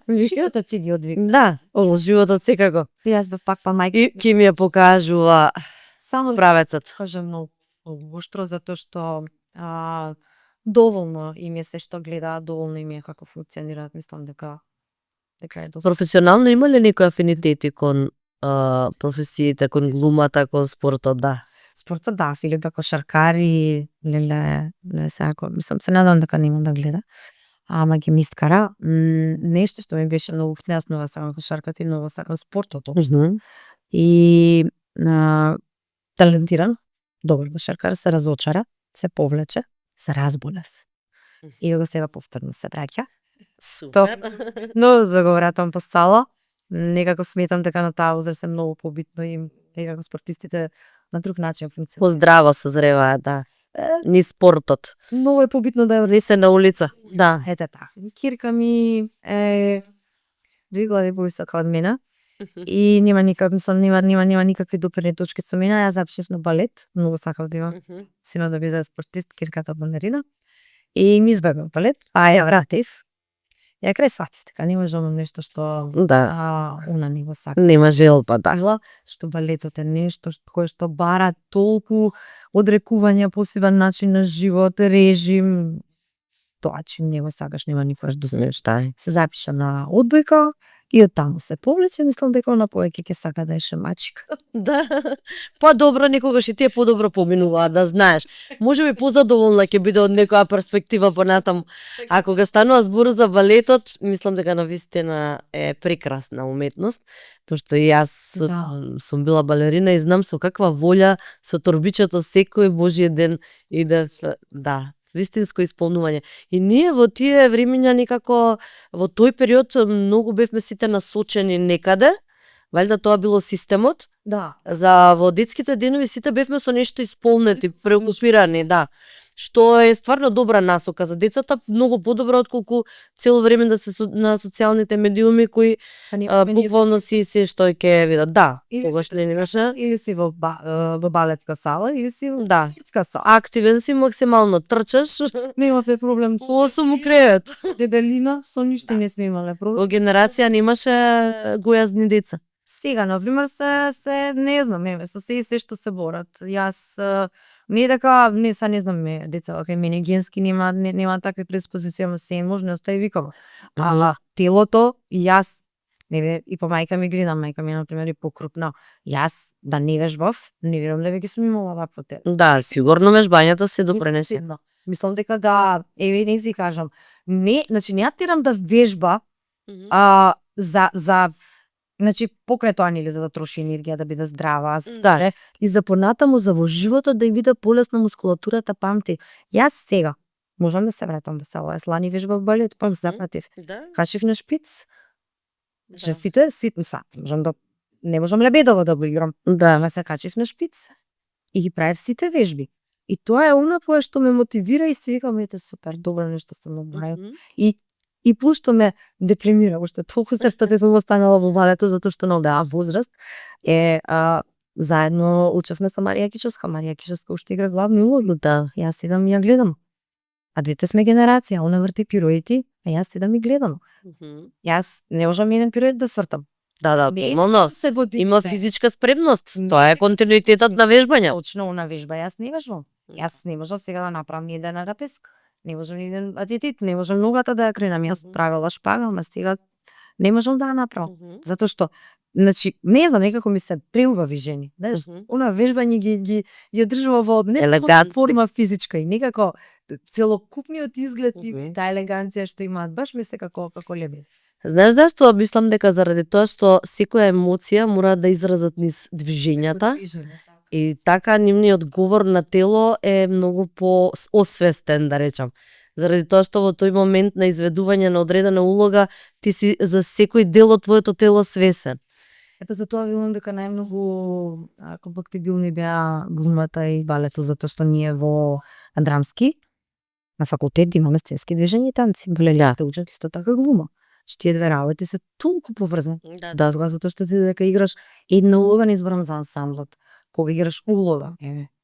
Животот ти ги одвикна. Да, животот секако. Јас бев пак па мајка. И ќе ми ја покажува само правецот. Кажам многу оштро затоа што доволно им е се што гледаат, доволно им е како функционираат, мислам дека е доста. Професионално има ли некои афинитети кон професиите, кон глумата, кон спортот, да? Спортот, да, Филип е кошаркар и леле сако, мислам се надам дека нема да гледа. Ама ги мискара. Нешто што ми беше многу битно, јас многу сакам кошарката и многу сакам спортот општо. И талентиран, добар кошаркар, се разочара, се повлече, се разболев. И го сега повторно се враќа. Супер. Но за го вратам по сала. Некако сметам дека на таа возраст е многу побитно и некако спортистите на друг начин функционираат. Поздраво созреваат, да. Ни спортот. Многу е побитно да Не се на улица. Да. Ете така. Кирка ми е 2 глави повисока од мене. И нема никакви допирни точки со мене. Јас запишав на балет, многу сакав да имам сина да биде спортист, кирката балерина. И ми избегнав балет, а ја вратив. Ја крај сватив, така не можам нешто што она не го сакам. Нема желба, да. Што балетот е нешто кое што бара толку одрекување, посебен начин на живот, режим. Тоа че не го сакаш, нема никогаш да знаеш. Се запиша на одбојка и од таму се повлече, мислам дека она повеќе ќе сака да е шемачка. Да. По-добро некогаш и тие подобро поминуваат, да знаеш. Можеби позадоволна ќе биде од некоја перспектива понатаму. А кога станува збор за балетот, мислам дека навистина е прекрасна уметност, тоа што и јас сум била балерина и знам со каква волја, со торбичето секој божји ден идев, да, вистинско исполнување. И ние во тие времиња некако во тој период многу бевме сите насочени некаде. Валјда тоа било системот. Да. За во детските денови сите бевме со нешто исполнети, преокупирани, да. што е стварно добра насока за децата, многу подобра отколку цело време да се на социјалните медиуми кои буквално си се што ќе видат. Да, тогаш не имаше. Или си во балетска сала, или си во Да. спортска сала. Активен си, максимално трчаш. Немавме проблем Со 8 у кревет. дебелина, со ништо не сме имале проблем. Во генерација немаше гојазни деца. Сега, например, се не знам, еве, со се што се борат. Јас не дека не знам, деца кај мене генски нема такви преспозиции, ама се може, не остави викам. Ала телото, јас и по мајка ми гледам, мајка ми е например и покрупна. Јас да не вежбав, не верувам дека ќе сум имала вакво тело. Да, сигурно вежбањето се допренесе. Мислам дека да, еве не си кажам. Не, значи не ја терам да вежба за значи покрај тоа нели за да троши енергија, да биде здрава, Да. и за понатаму за во животот да ја биде полесно мускулатурата памти. Јас сега можам да се вратам во сала, јас лани вежбав балет, пак запратив. Да. Качив на шпиц. Сите ситно можам да не можам лебедово да го играм. Да. Ама се качив на шпиц и ги правев сите вежби. И тоа е она кое што ме мотивира и си викам, ете супер, добро нешто сум направил. И плюс што ме депримира, уште толку се сум останала во балето затоа што на оваа возраст заедно учевме со Марија Кичовска. Марија Кичовска уште игра главни улоги. Да. Јас седам и ја гледам. А двете сме генерација, она врти пируети, а јас седам и гледам. Јас не можам еден пирует да свртам. Да, нормално. се години. Има физичка спремност. Тоа е континуитетот на вежбање. Точно на вежба, јас не вежбам. Јас не можам сега да направам ни еден арапеск. Не можам ни еден атитит, не можам ногата да ја кренам. Јас правила шпага, ама сега не можам да ја направам. Затоа што, значи, не знам, некако ми се преубави жени. Знаеш, она вежбање ги ја држува во елегантна форма физичка и некако целокупниот изглед и таа елеганција што имаат, баш ми се како лебед. Знаеш зашто? Мислам дека заради тоа што секоја емоција мора да изразат низ движењата. И така нивниот говор на тело е многу освестен, да речам. Заради тоа што во тој момент на изведување на одредена улога ти си за секој дел од твоето тело свесен. Ето затоа велам дека најмногу компактибилни беа глумата и балето, затоа што ние во драмски на факултет имаме сценски движења и танци. Балетите учат исто така глума. Тие две работи се толку поврзани. Да, тоа затоа што ти дека играш една улога, не изборам за ансамблот. Кога играш улога,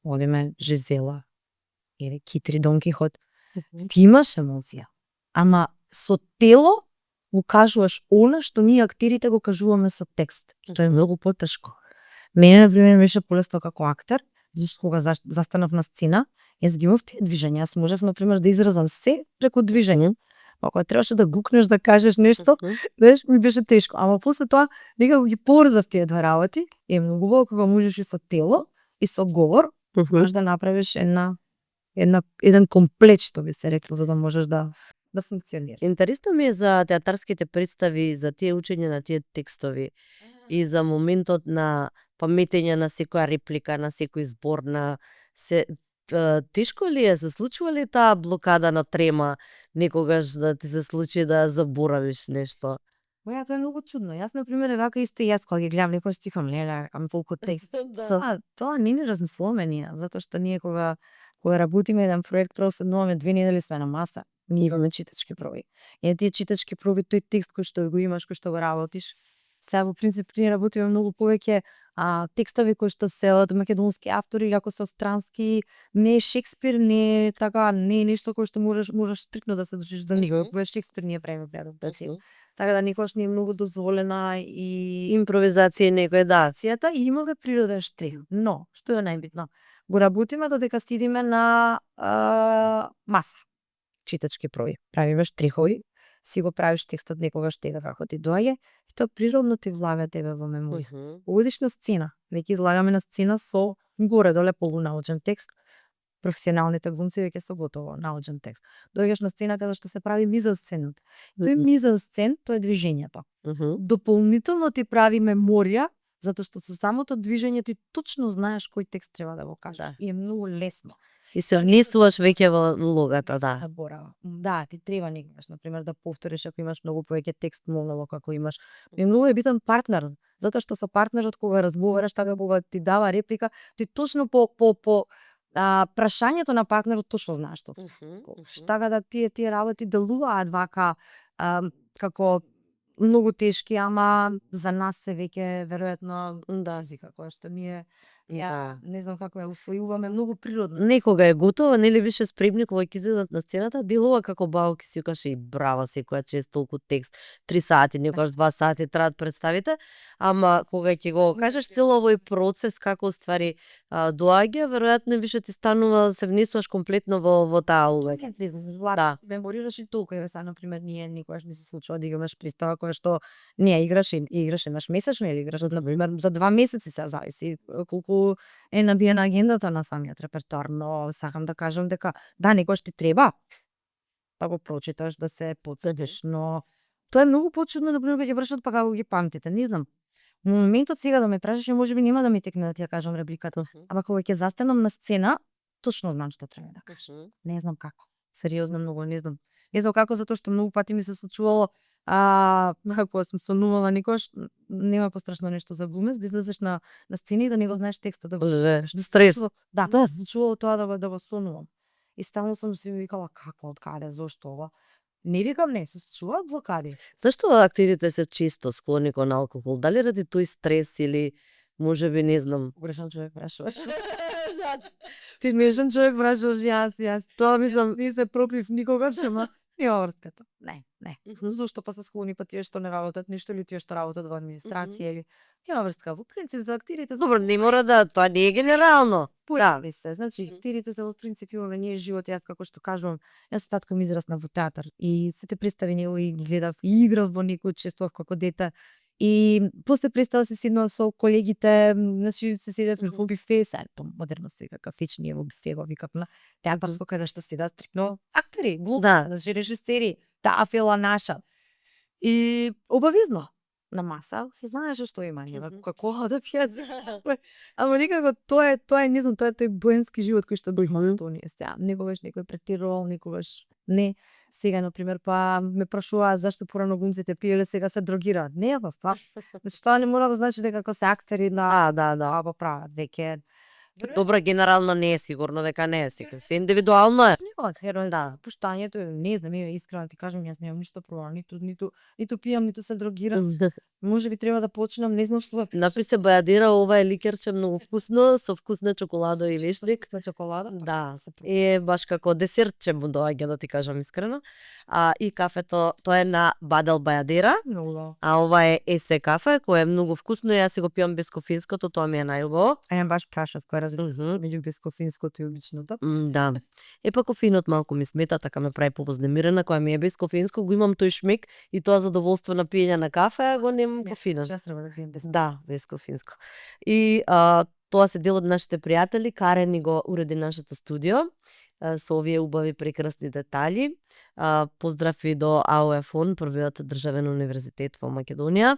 одиме Жизела, Китри, Дон Кихот, ти имаш емоција, ама со тело го кажуваш она што ние актерите го кажуваме со текст. Тоа е многу потешко. Мене, например, беше полесно како актер, зашто кога застанав на сцена, јас ги имав тие движења, јас можев, например, да изразам се преку движење. Ако требаше да гукнеш, да кажеш нешто, знаеш, ми беше тешко. Ама после тоа, некако ги поврзав тие две работи, е многу убаво кога можеш и со тело, и со говор, можеш да направиш еден комплет, што би се рекло, за да можеш да функционира. Интересно ми е за театарските представи, за тие учење на тие текстови и за моментот на паметење на секоја реплика, на секој збор, на се тешко ли е, се случува ли таа блокада на трема некогаш да ти се случи да заборавиш нешто? Тоа е многу чудно. Јас, например, вака исто јас кога ги гледам некој стифам, леле, ам толку текст. Тоа не размислуваме ние, затоа што ние кога работиме еден проект, прво седнуваме 2 недели сме на маса, ние имаме читачки проби. И тие читачки проби, тој текст кој што го имаш, кој што го работиш, сега во принцип ние работиме многу повеќе текстови кои што се од македонски автори или ако се од странски, не е Шекспир, не е така, не е нешто кое што можеш стрикно да се држиш за него. Кога Шекспир ние правиме адаптација. Така да никош не е многу дозволена и импровизација некој дацијата и имаме природен штрих. Но, што е најбитно? Го работиме додека сидиме на маса. Читачки проби. Правиме штрихови, си го правиш текстот некогаш тега како ти доаѓа и тоа природно ти влага тебе во меморија. Одиш на сцена, веќе излагаме на сцена со горе-доле полунаучен текст, професионалните глумци веќе со готово научен текст. Доаѓаш на сцена каде што се прави мизансценот. Тој мизансцен, тоа е движењето. Дополнително ти прави меморија, затоа што со самото движење ти точно знаеш кој текст треба да го кажеш. И е многу лесно. И се внесуваш веќе во улогата, да. Да, ти треба некогаш, например, да повториш ако имаш многу повеќе текст монолог, ако имаш. И многу е битен партнер, затоа што со партнерот кога разговараш, така кога ти дава реплика, ти точно по прашањето на партнерот точно знаеш што. Така да тие работи делуваат вака како многу тешки, ама за нас се веќе веројатно јазика која што ние не знам како ја усвојуваме многу природно. Некога е готова, нели више спремни кога ќе излезат на сцената, делува како бауки си викаше и браво секоја чест толку текст, 3 сати, некогаш 2 сати траат представите, ама кога ќе го кажеш цел овој процес како уствари доаѓа, веројатно више ти станува се внесуваш комплетно во таа улога. Да, меморираш и толку, еве сега на пример ние никогаш не се случува да играш представа која што не ја играш еднаш месечно или играш на пример за 2 месеци, се зависи колку е набиена агендата на самиот репертоар, но сакам да кажам дека да, некогаш ти треба да го прочиташ, да се потсетиш, но тоа е многу почудно, например, кога ќе вршат па како ги памтите, не знам. Во моментот сега да ме прашаш, можеби нема да ми текне да ти ја кажам репликата, ама кога ќе застанам на сцена, точно знам што треба да кажам. Не знам како. Сериозно многу не знам. Не знам како, затоа што многу пати ми се случувало кога сум сонувала некош нема пострашно нешто за глумец, да излезеш на сцена и да не го знаеш текстот, да го стрес. Да, тоа се случувало тоа да го сонувам. И стално сум си викала како, од каде, зошто ова? Не викам не, се случуваат блокади. Зашто актерите се често склони кон алкохол? Дали ради тој стрес или можеби не знам? Грешен човек прашуваш. Ти грешен човек прашуваш, јас. Тоа мислам, Не се пропив никогаш, ама нема врската. Не. Зошто па се склони па тие што не работат ништо или тие што работат во администрација или нема врска. Во принцип за актирите добро, не мора да, тоа не е генерално. појави се. Значи актирите се во принцип имаме ние живот, јас како што кажувам, јас со татко ми израснав во театар и сите представи негови гледав и играв во некој, учествував како дете. И после представа се седнав со колегите, значи се седевме во бифе, сега модерно сега кафич, ние во бифе го викавме, театарско каде што седат стрикно актери, значи режисери, таа фела наша. И обавезно на маса се знаеше што има, како да пијат. Ама некако тоа е не знам, тоа е тој боемски живот кој што имаме тоа ние сега. Некогаш некој претирувал, некогаш не. Сега на пример па ме прашуваа зашто порано глумците пиеле, сега се дрогираат. Не едноставно. Значи тоа не мора да значи дека кога се актери на го прават веќе. Добро, генерално не е сигурно дека не е сега. Се индивидуално е. Пуштањето, не знам, искрено ти кажам, јас немам ништо проблем, ниту пијам, ниту се дрогирам. Можеби треба да почнам, не знам што да пишам. Напише бајадира, ова е ликерче многу вкусно, со вкусна чоколадо и лешник. На чоколада? Да, е баш како десертче му доаѓа, да ти кажам искрено. И кафето, тоа е на Бадел бајадира. А ова е есе кафе, кое е многу вкусно, јас си го пијам без кофинското, тоа ми е најубаво. Ја баш прашав кој разлика меѓу без кофинското и обичното. Да. Па кофинот малку ми смета, така ме прави повознемирена, кога ми е без кофинско, го имам тој шмек и тоа задоволство на пиење на кафе, а го немам кофинот. Јас треба да пием без. Да, без кофинско. И тоа се дел од нашите пријатели, Карен ни го уреди нашето студио со овие убави прекрасни детали. Поздрав и до АОФ-он, првиот државен универзитет во Македонија.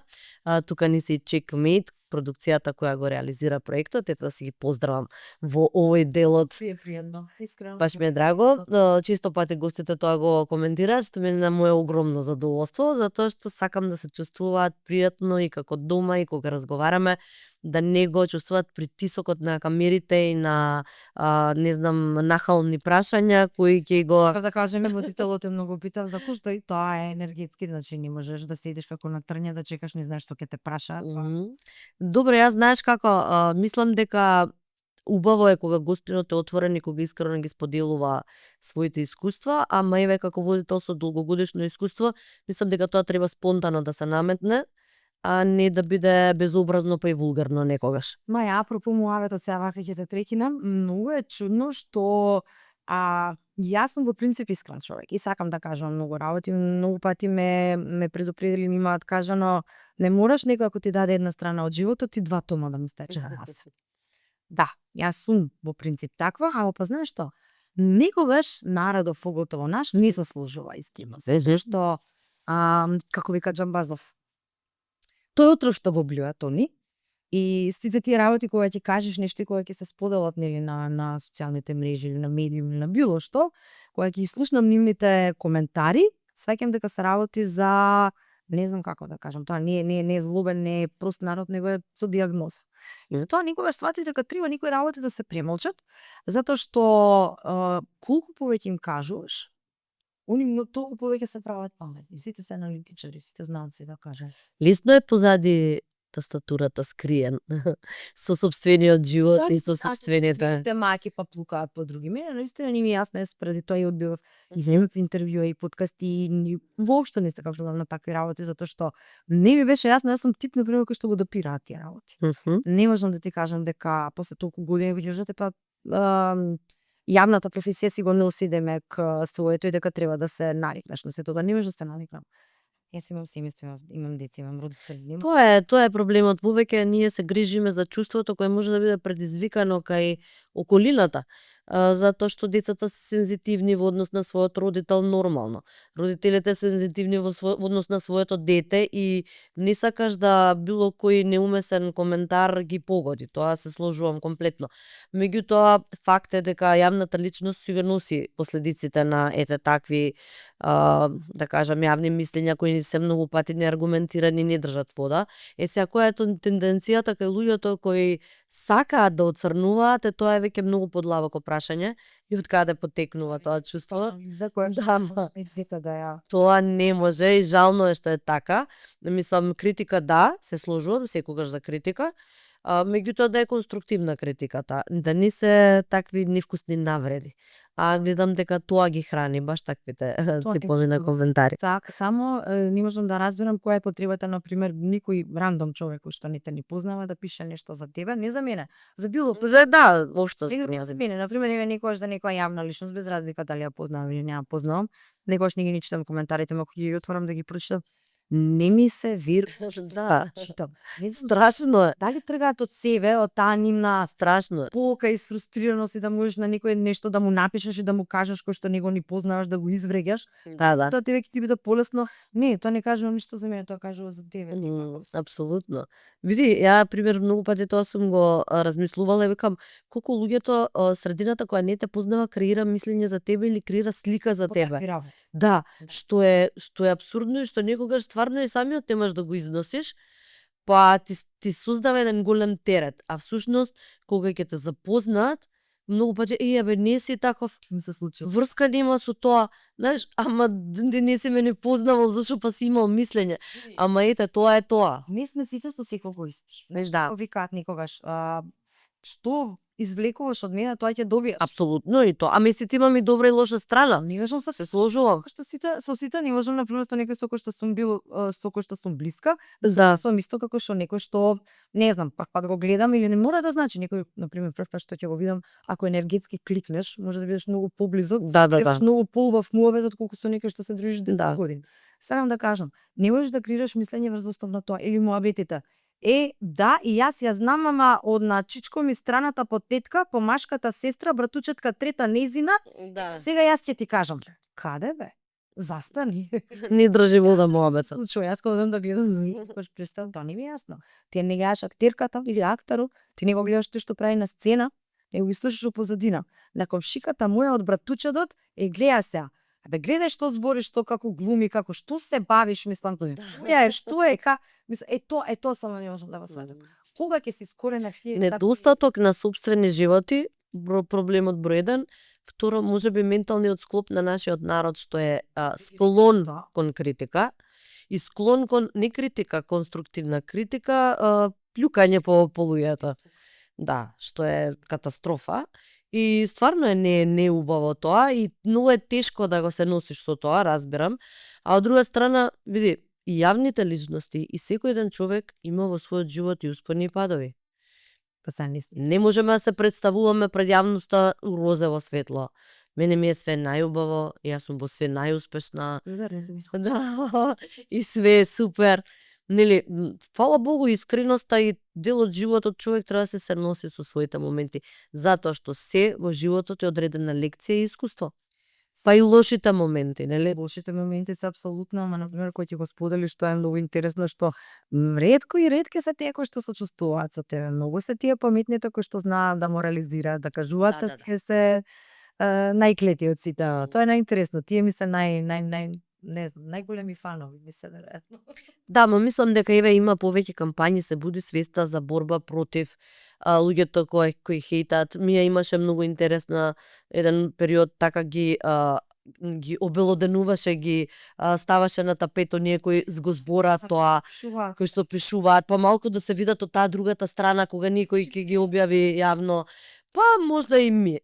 Тука ни се и Checkmate, продукцијата која го реализира проектот, ето да си ги поздравам во овој делот. Е пријатно, искрено. Баш ми е драго. Често пати гостите тоа го коментираат, што ми е на моје огромно задоволство, затоа што сакам да се чувствуваат пријатно и како дома и кога разговараме, да не го чувствуваат притисокот на камерите и на не знам, нахални прашања кои ќе го да кажеме, водителот е многу битен, затоа што и тоа е енергетски, значи не можеш да седиш како на трње да чекаш, не знаеш што ќе те прашаат. Добро, јас знаеш како, мислам дека убаво е кога гостинот е отворен и кога искрено ги споделува своите искуства, ама еве како водител со долгогодишно искуство, мислам дека тоа треба спонтано да се наметне, а не да биде безобразно па и вулгарно некогаш. Маја, апропо муаветот, сега вака ќе те прекинам, многу е чудно што јас сум во принцип искрен човек и сакам да кажам многу работи, многу пати ме предупредили, ми имаат кажано, не мораш некој ако ти даде една страна од животот, ти два тома да му стече на нас. Да, јас сум во принцип таква, ама па знаеш што? Некогаш народов, поготово наш, не заслужува искреност. Што, како вика Џамбазов, тој отров што го блюа они, и сите тие работи кога ќе кажеш нешто и кога ќе се споделат нели на социјалните мрежи или на медиуми или на било што, кога ќе слушнам нивните коментари, сваќам дека се работи за Не знам како да кажам, тоа не е злобен, не е прост народ, него е со дијагноза. И затоа никогаш сватите дека треба некои работи да се премолчат, затоа што колку повеќе им кажуваш, они толку повеќе се прават паметни. Сите се аналитичари, сите знаат се да кажат. Лесно е позади тастатурата скриен со сопствениот живот и со сопствените. Сите маки па плукаат по други. Мене наистина не ми е јасно, јас преди тоа и одбивав и земев интервјуа и подкасти и воопшто не сакав да на такви работи затоа што не ми беше јасно, јас сум тип на пример кој што го допираат тие работи. Не можам да ти кажам дека после толку години ќе кажете па јавната професија си го носи демек своето и дека треба да се навикнеш на сето, не можеш да се навикнам. Јас имам семејство, имам деца, имам родители. Тоа е проблемот. Повеќе ние се грижиме за чувството кое може да биде предизвикано кај околината, затоа што децата се сензитивни во однос на својот родител нормално. Родителите се сензитивни во однос на своето дете и не сакаш да било кој неумесен коментар ги погоди. Тоа се сложувам комплетно. Меѓутоа, факт е дека јавната личност си го носи последиците на такви да кажам јавни мислења кои се многу пати неаргументирани, не држат вода. Сега која е тенденцијата кај луѓето кои сакаат да оцрнуваат, тоа е веќе многу подлабоко прашање и од каде потекнува тоа чувство. За која Тоа не може и жално е што е така. Мислам, критика да, се сложувам секогаш за критика, меѓутоа да е конструктивна критиката, да не се такви невкусни навреди. Гледам дека тоа ги храни баш таквите типови на коментари. Само не можам да разберам која е потребата, на пример, никој рандом човек кој што не те ни познава да пише нешто за тебе, не за мене, за било Да, општо за мене, на пример, некогаш за некоја јавна личност без разлика дали ја познавам или не ја познавам, некогаш не ги читам коментарите, ако ги отворам да ги прочитам, не ми се Да, читам. страшно е. Дали тргаат од себе, од таа нивна Страшно е. полка и сфрустрираност и да можеш на некој нешто да му напишеш и да му кажеш кој што него ни познаваш, да го извреѓаш. Да. Тоа тебе ќе ти биде полесно. Не, тоа не кажува ништо за мене, тоа кажува за тебе. Апсолутно. Види, ја пример многу пати тоа сум го размислувала и викам колку луѓето средината која не те познава креира мислење за тебе или креира слика за тебе. Да, што е апсурдно и што некогаш стварно и самиот немаш да го износиш, па ти создава еден голем терет, а всушност кога ќе те запознаат, многу пати не си таков, ми се случува. Врска нема со тоа, знаеш, ама не си мене познавал зашо па си имал мислење. Ама ете, тоа е тоа. Не сме сите со секого исти. Знаеш, да. Викаат некогаш, што извлекуваш од мене, тоа ќе добиеш. Апсолутно и тоа. Ами сите имаме и добра и лоша страна. Не можам се сложувам. Со сите не можам, например, со некој со кој што сум бил, со кој што сум блиска, Да. сум исто како што некој што не знам, пак го гледам или не мора да значи некој, например, прв пат што ќе го видам, ако енергетски кликнеш, може да бидеш многу поблизок, Да. многу поубав муабет отколку со некој што се дружиш 10 години. Сакам да кажам, не можеш да креираш мислење врз основа на тоа или муабетите. Да, и јас ја знам, ама од на чичко ми страната по тетка, по машката сестра, братучетка трета незина. Да. Сега јас ќе ти кажам, каде бе? Застани. Не држи вода муабетот. Случува, јас кога да гледам, кој представам, тоа не ми е јасно. Ти не гледаш актерката или акторот, ти не го гледаш тој што прави на сцена, не го слушаш позадина. На комшиката моја од братучедот гледа се. Гледај што збори, што како глуми, како што се бавиш, мислам, што е, тоа само не можам да го сватам. Кога ќе се искоренат тие недостаток на сопствени животи, проблемот број 1, второ можеби менталниот склоп на нашиот народ што е склон кон критика и склон кон не критика, конструктивна критика, плюкање по луѓето. Да, што е катастрофа. И стварно е не убаво тоа и многу е тешко да го се носиш со тоа, разбирам. А од друга страна, види, и јавните личности и секој еден човек има во својот живот и успони и падови. Не можеме да се представуваме пред јавноста розово светло. Мене ми е све најубаво, јас сум во све најуспешна. Да, и све е супер. Нели, фала Богу, искреноста и дел од животот човек треба да се носи со своите моменти, затоа што се во животот е одредена лекција и искуство. Па и лошите моменти, нели? Лошите моменти се апсолутно, ама например кој ќе го сподели што е многу интересно, што ретко и ретки се тие кои што сочувствуваат со тебе. Многу се тие паметните кои што знаат да морализираат, да кажуваат, тие се најклети од сите. Тоа е најинтересно. Тие ми се не знам, најголеми фанови ми се веројатно. Да, ма мислам дека еве има повеќе кампањи, се буди свеста за борба против луѓето кои хейтат. Мија имаше многу интересна еден период, така ги обелоденуваше, ги ставаше на тапето оние кои го збораат тоа, кои што пишуваат, па малку да се видат од таа другата страна кога никој ќе ги објави јавно, па можда име.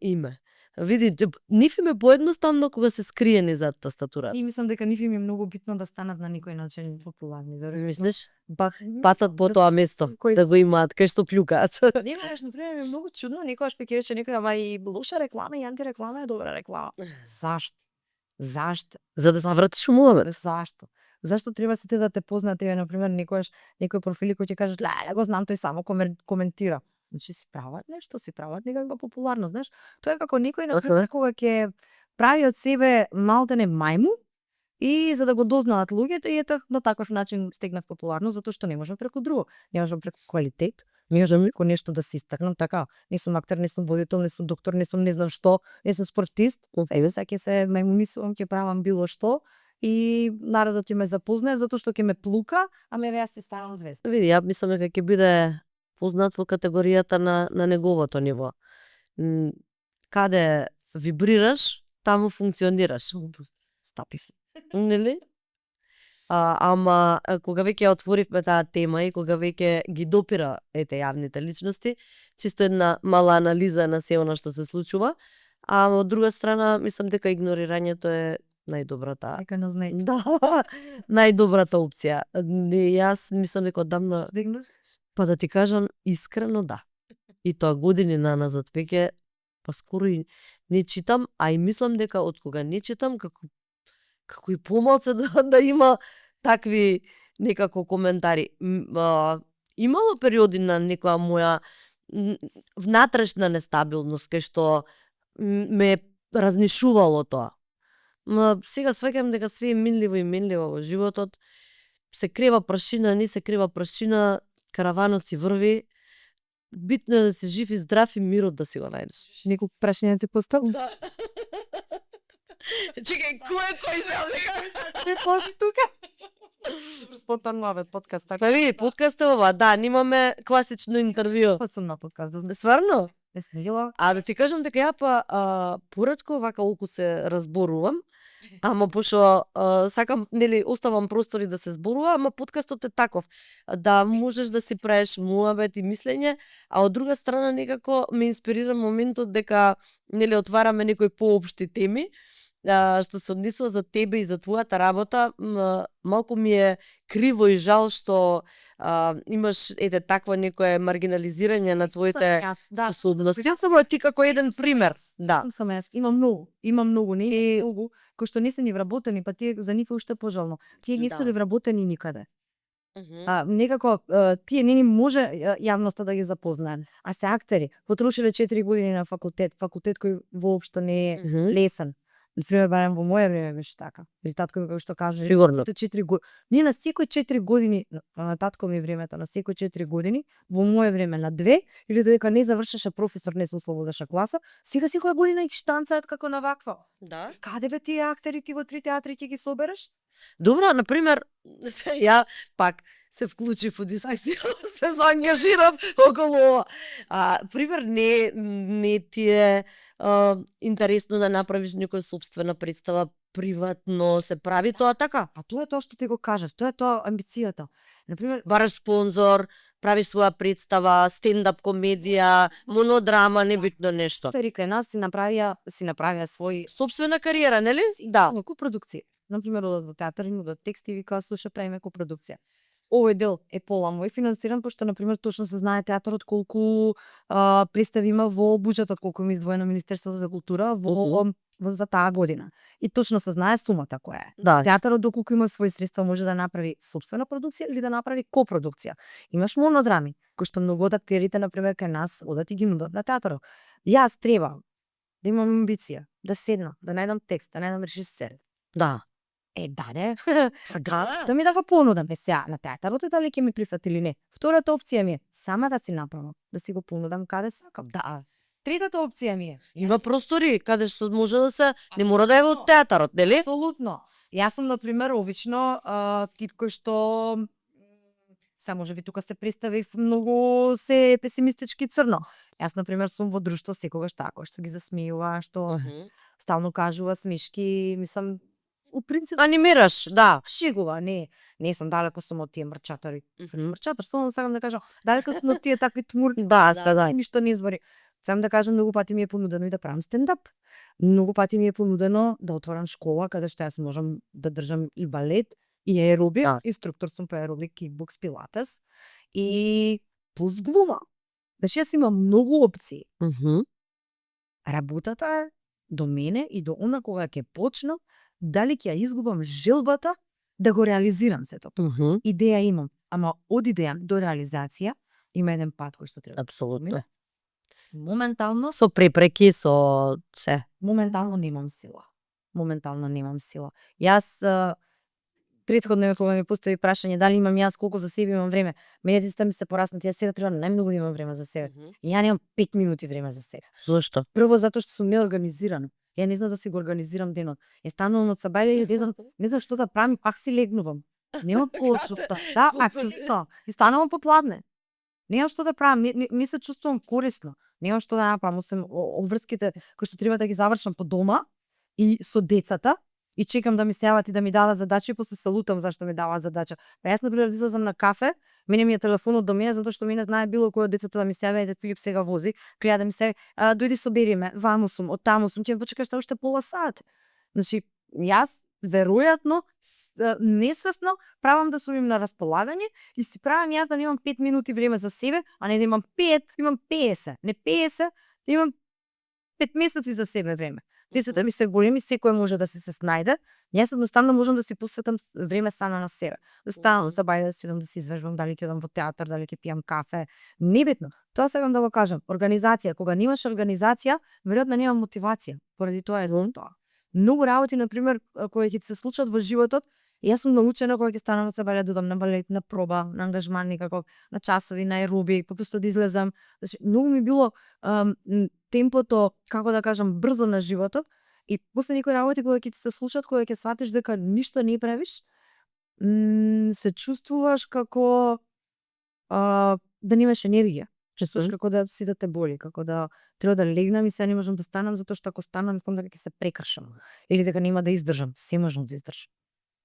Видите, нив им е поедноставно кога се скриени зад тастатурата. И мислам дека нив им е многу битно да станат на некој начин популарни. Мислиш? Мислам, Патат по тоа место, кој- да го имаат, кај што плюкаат. Некогаш, например, е многу чудно, некогаш ќе рече некој, ама и лоша реклама и антиреклама е добра реклама. Зашто? Зашто? За да завртиш умове. Зашто? Зашто треба сите да те познаат, еве, например, некој профили кои ќе кажат, леле, го знам, тој само коментира. Значи си прават нешто, си прават некаква популарност, знаеш? Тоа е како некој, например, кога ќе прави од себе малтене мајму, и за да го дознаат луѓето, и ето на таков начин стегнав популарност, затоа што не можам преку друго, не можам преку квалитет, не можам преку нешто да се истакнам, така, не сум актер, не сум водител, не сум доктор, не сум не знам што, не сум спортист, еве сега ќе се мајмунисувам, ќе правам било што, и народот ќе ме запознае затоа што ќе ме плука, ама еве јас ќе станам звезда. Види, ја мислам дека ќе биде познат во категоријата на неговото ниво. Каде вибрираш, таму функционираш. Стапив. Нели? Ама кога веќе ја отворивме таа тема и кога веќе ги допира јавните личности, чисто една мала анализа на се она што се случува, а од друга страна мислам дека игнорирањето е најдобрата. Дека не знае. Да, најдобрата опција. Јас мислам дека одамна, па да ти кажам искрено да. И тоа години назад веќе па скоро и не читам, а и мислам дека од кога не читам како и помалце да има такви некако коментари. Имало периоди на некоја моја внатрешна нестабилност кај што ме разнишувало тоа. Сега сваќам дека све е минливо и менливо во животот. Се крева прашина, не се крева прашина, караванот си врви. Битно е да си жив и здрав и мирот да си го најдеш. Некој прашање ти поставам? Да. Чекај, кој се Не пози тука. Спонтан муабет подкаст, така. Па види, подкаст е ова, да, немаме класично интервју. Па сум на подкаст, да знам. Стварно? Не сум видела. А да ти кажам дека ја поретко вака колку се разборувам, ама пошто сакам, нели, оставам простори да се зборува, ама подкастот е таков, да можеш да си правиш муабет и мислење, а од друга страна некако ме инспирира моментот дека, нели, отвараме некои поопшти теми, што се однесува за тебе и за твојата работа. Малку ми е криво и жал што имаш такво некое маргинализирање на твоите способности. Јас сум ти како еден пример. Да. Сам јас. Има многу, не многу, кои што не се ни вработени, па тие за нив е уште пожално. Тие не се вработени никаде. Некако тие не ни може јавноста да ги запознаат. А се актери, потрошиле 4 години на факултет кој воопшто не е лесен. Например, барем во моје време беше така. Или татко ми како што каже, сигурно. 4 години. Ние на секој 4 години, на татко ми времето, на секој 4 години, во моје време на 2, или додека не завршеше професор, не се ослободеше класа, сега секоја година ги штанцаат како на ваква. Да. Каде бе тие актери ти во 3 театри ќе ги собереш? Добро, например, ја пак се вклучив во дискусија, се заангажирав околу ова. Пример, не ти е интересно да направиш некоја собствена представа, приватно се прави тоа така? А тоа е тоа што ти го кажав, тоа е тоа амбицијата. Например, бараш спонзор, правиш своја представа, стендап комедија, монодрама, небитно нешто. Рика нас си направија свој Собствена кариера, нели? да, копродукција. Например, одат во театар, одат текст и вика слуша правиме копродукција. Овој дел е пола мој финансиран, пошто например точно се знае театарот колку представи има во буџетот, колку има издвоено Министерството за култура за таа година. И точно се знае сумата која е. Да. Театарот доколку има своји средства може да направи собствена продукција или да направи копродукција. Имаш монодрами, кои што многу од актерите например кај нас одат и ги нудат на театарот. Јас треба да имам амбиција, да седнам, да најдам текст, да најдам режисер. Да. Да. Да. ми да го понудам сега на театарот и дали ќе ми прифати или не. Втората опција ми е сама да си направам, да си го понудам каде сакам. Да. Третата опција ми е Има простори каде што може да се, не мора да е во театарот, нели? апсолутно. Јас сум, например, обично тип кој што само можеби тука се представив многу се песимистички црно. Јас, например, сум во друштво секогаш тако, што ги засмејува, што стално кажува смешки, мислам, у принцип Анимираш, да. шегува, не сум далеко сум од тие мрчатари. Сум мрчатар, само сакам да кажам, далеко сум од тие такви тмурни. Баста, да. Ништо не збори. Сам да кажам, многу пати ми е понудено и да правам стендап. Многу пати ми е понудено да отворам школа каде што јас можам да држам и балет, и аеробик, Да. инструктор сум по аеробик, кикбокс, пилатес и плюс глума. Значи јас имам многу опции. Работата е до мене и до она кога ќе почнам, дали ќе ја изгубам желбата да го реализирам сето. Идеја имам, ама од идеја до реализација има еден пат кој што треба. Апсолутно. Моментално Со препреки, со се. моментално немам сила. Моментално немам сила. Јас претходно кога ми постави прашање дали имам јас колку за себе имам време, мене децата ми се пораснати, јас сега треба најмногу да имам време за себе. И ја немам 5 минути време за себе. Зошто? Прво затоа што сум неорганизирана. Ја не знам да си го организирам денот. Ја станувам од сабајле и не знам што да правам, пак си легнувам. Немам пошута. Да, апсолутно. И станувам попладне. Немам што да правам, не се чувствувам корисно. Немам што да направам, освен обврските кои што треба да ги завршам по дома и со децата и чекам да ми се јават и да ми дадат задачи и после се лутам зашто ми даваат задача. Па јас например излезам на кафе, мене ми е телефонот до мене затоа што мене знае било кој од децата да ми се јави, дед Филип сега вози, клеја да ми се дојди собери ме, ваму сум, од таму сум, ќе ме почекаш уште пола сат. Значи јас веројатно несвесно правам да сум им на располагање и си правам јас да немам 5 минути време за себе, а не да имам 5, имам 50, не 50, да имам 5 месеци за себе време. Децата ми се големи, секој може да се снајде. Јас едноставно можам да си посветам време сама на себе. Да станам за бајде да си идам да се извежбам, дали ќе одам во театар, дали ќе пијам кафе, небитно. Тоа сакам да го кажам. Организација, кога немаш организација, веројатно нема мотивација. Поради тоа е за тоа. Многу работи, например, кои ќе се случат во животот, јас сум научена кога ќе станам од сабајле да одам на балет, на проба, на ангажман никаков, на часови, на аеробик, попусто да излезам. Значи, многу ми било темпото, како да кажам, брзо на животот и после некои работи кога ќе ти се случат, кога ќе сватиш дека ништо не правиш, се чувствуваш како да немаш енергија. Чувствуваш како да си да те боли, како да треба да легнам и сега не можам да станам затоа што ако станам мислам дека ќе се прекршам или дека нема да издржам. Се можам да издржам.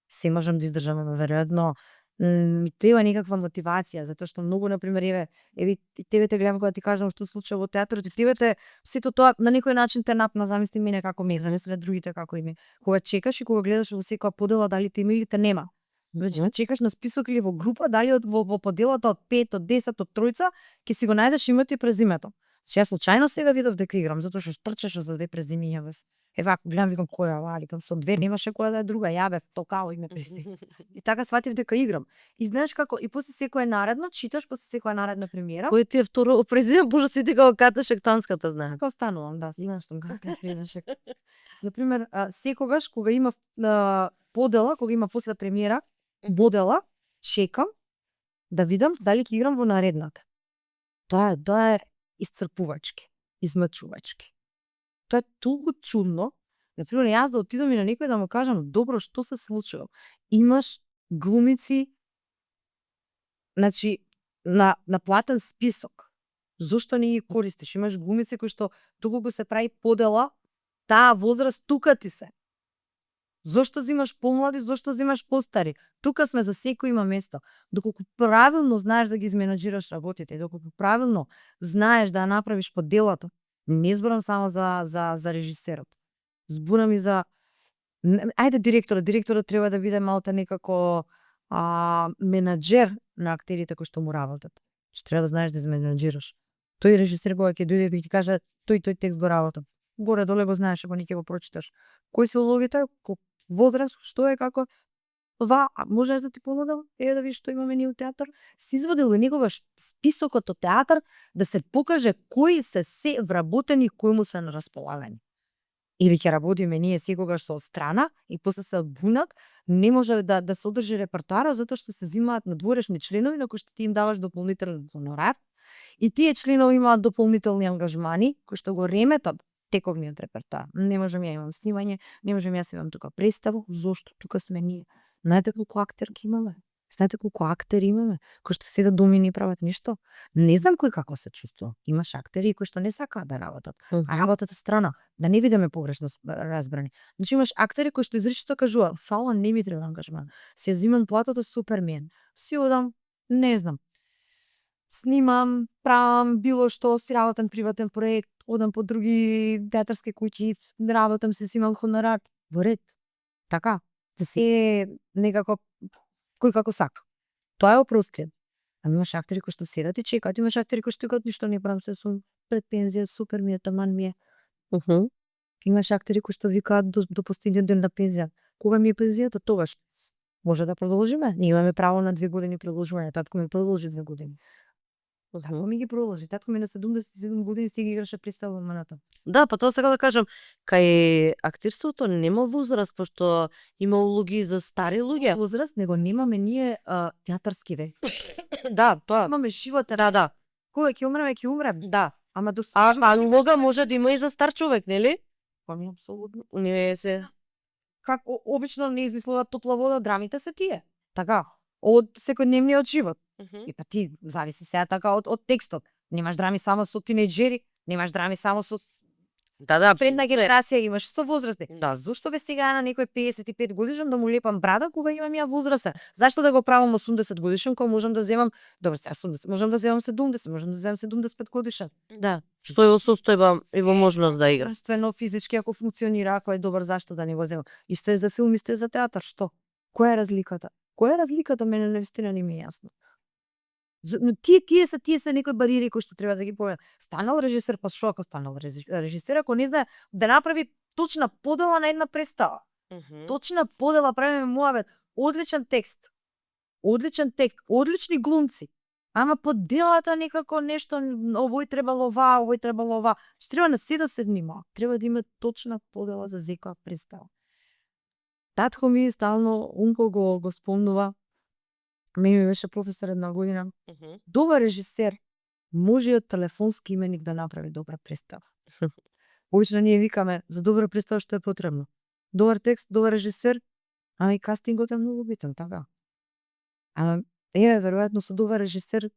Се можам да издржам, ама веројатно ми треба некаква мотивација, затоа што многу, например, еве тебе те гледам кога ти кажам што случува во театарот и тебе те сето тоа на некој начин те напна, замисли мене како ме, замисли другите како име. Кога чекаш и кога гледаш во секоја подела дали те има или те нема. Значи чекаш на список или во група, дали во поделата од 5, од 10, од тројца, ќе си го најдеш името и презимето. Значи јас случајно сега видов дека играм, затоа што трчаше за две презимиња бев. Ева, ако гледам, викам, која ова, викам, со две немаше која да е друга, ја бев, токао име презиме. И така сватив дека играм. И знаеш како, и после секоја наредно, читаш после секоја наредна премиера. Кој ти е второ презиме, боже си дека го каташ ектанската знае. Како станувам, да, знаеш што како гледаш. Например, секогаш кога има подела, кога има после премиера, бодела, чекам да видам дали ќе играм во наредната. Тоа е исцрпувачки, измачувачки. Тоа е толку чудно. Например, јас да отидам и на некој да му кажам, добро, што се случило? Имаш глумици, значи, на платен список. Зошто не ги користиш? Имаш глумици кои што доколку се прави подела, таа возраст тука ти се. Зошто зимаш помлади, зошто зимаш постари? Тука сме, за секој има место. Доколку правилно знаеш да ги изменаџираш работите, доколку правилно знаеш да ја направиш поделата, не зборам само за режисерот. Зборам и за ајде директорот треба да биде малку некако менаџер на актерите кои што му работат. Што треба да знаеш да изменаџираш. Тој режисер кога ќе дојде и ти каже тој текст го работам. Горе доле го знаеш, ако не ќе го прочиташ. Кои се улогите, возраст, што е, како можеш да ти понудам, еве да видиш што имаме ние у театар. Си извадил некогаш списокот од театар да се покаже кои се вработени, кои му се на располагање. Или ќе работиме ние секогаш со страна и после се одбунат, не може да се одржи репертоара затоа што се земаат надворешни членови на кои што ти им даваш дополнителен хонорар и тие членови имаат дополнителни ангажмани кои што го реметат тековниот репертоар. Не можам ја имам снимање, не можам јас имам тука представа, зошто тука сме ние. Знаете колку актерки имаме? Знаете колку актери имаме кои што седат дома и не прават ништо? Не знам кој како се чувствува. Имаш актери кои што не сакаат да работат, а работат страна. Да не видиме погрешно разбрани. Значи имаш актери кои што изричито кажуваат: "Фала, не ми треба ангажман. Си ја земам платата, супер ми е. Си одам, не знам, снимам, правам било што, си работам приватен проект, одам по други театарски куќи, работам, си симам хонорар, во ред." Така. Се некако кој како сака. Тоа е опростено. Ама имаш актери кои што седат и чекаат, имаш актери кои што кажат: "Ништо не правам, се сум пред пензија, супер ми е, таман ми е." Имаш актери кои што викаат до последниот ден на пензија. Кога ми е пензијата, тогаш може да продолжиме. Ние имаме право на 2 години продолжување. Татко ми продолжи 2 години. Татко ми ги продолжи. Татко ми на 77 години си ги играше представа во маната. Да, па тоа сега да кажам, кај актерството нема возраст, пошто има улоги за стари луѓе. Возраст него немаме ние театарски век. Да, тоа. Имаме животен. Да. Кога ќе умреме, ќе умреме. Да. Ама до А улога може да има и за стар човек, нели? па ми апсолутно. Не се. Как обично не измислуваат топла вода, драмите се тие. Така, од секојдневниот живот. И па ти зависи сега така од текстот. Немаш драми само со тинејџери, немаш драми само со Да. предна генерација, имаш со возрастни. Да. Зошто бе сега на некој 55 годишен да му лепам брада кога имам ја возраст? Зашто да го правам 80 годишен кога можам да земам, добро сега 80, можам да земам 70, можам да земам 75 годишен. Да. Што е состојба и во можност да игра. Ствено физички ако функционира, ако е добар, зашто да не го земам? Исто е за филм, исто е за театар, што? Која е разликата? Која е разликата, мене навистина не ми е јасно. Тие се некои бариери кои што треба да ги појмат. Станал режисер, па што ако станал режисер, ако не знае да направи точна подела на една представа. Точна подела, правиме муавет, одличен текст, одлични глумци. Ама поделата некако нешто, овој требало ова, овој требало ова. Треба на се да се внимава. Треба да има точна подела за секоја представа. Татко ми стално унко го спомнува. Мене ми беше професор една година. Добар режисер може и од телефонски именик да направи добра представа. Обично ние викаме за добра представа што е потребно. Добар текст, добар режисер, ама и кастингот е многу битен, така. Ама веројатно со добар режисер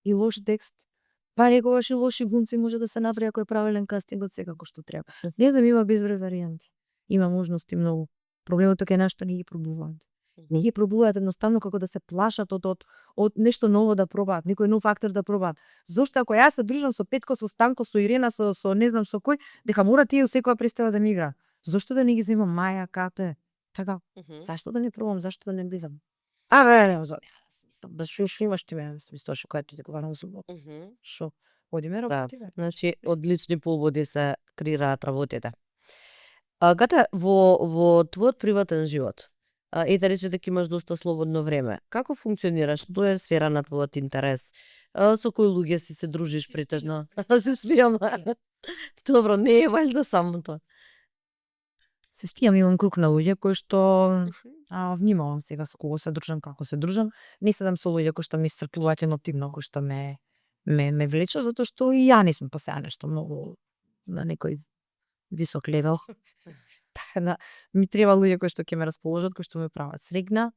и лош текст, па некогаш и лоши глумци може да се направи ако е правилен кастингот секако што треба. Не знам, има безброј варијанти. Има можности многу. Проблемот е нашто не ги пробуваат. Не ги пробуваат едноставно како да се плашат од нешто ново да пробаат, некој нов актер да пробаат. Зошто ако јас се дружам со Петко, со Станко, со Ирена, со не знам со кој, дека мора тие у секоја представа да ми игра. Зошто да не ги земам Маја, Кате? Така. Зашто да не пробам, зашто да не бидам? Не знам. Да шо имаш ти мене, мислиш која ти го барам зубот. Шо? Одиме работиме. Значи одлични поводи се креираат работите. Кате, во твојот приватен живот, ете рече дека имаш доста слободно време. Како функционираш? Што е сфера на твојот интерес? Со кои луѓе си се дружиш претежно? Се спијам. Добро, не е валјда само тоа. Се спијам, имам круг на луѓе кои што внимавам сега со кого се дружам, како се дружам. Не седам со луѓе кои што ми исцрпуваат емотивно, кои што ме влечат, затоа што и ја не сум па сега нешто многу на некој висок левел. Ми треба луѓе кои што ќе ме расположат, кои што ме прават среќна.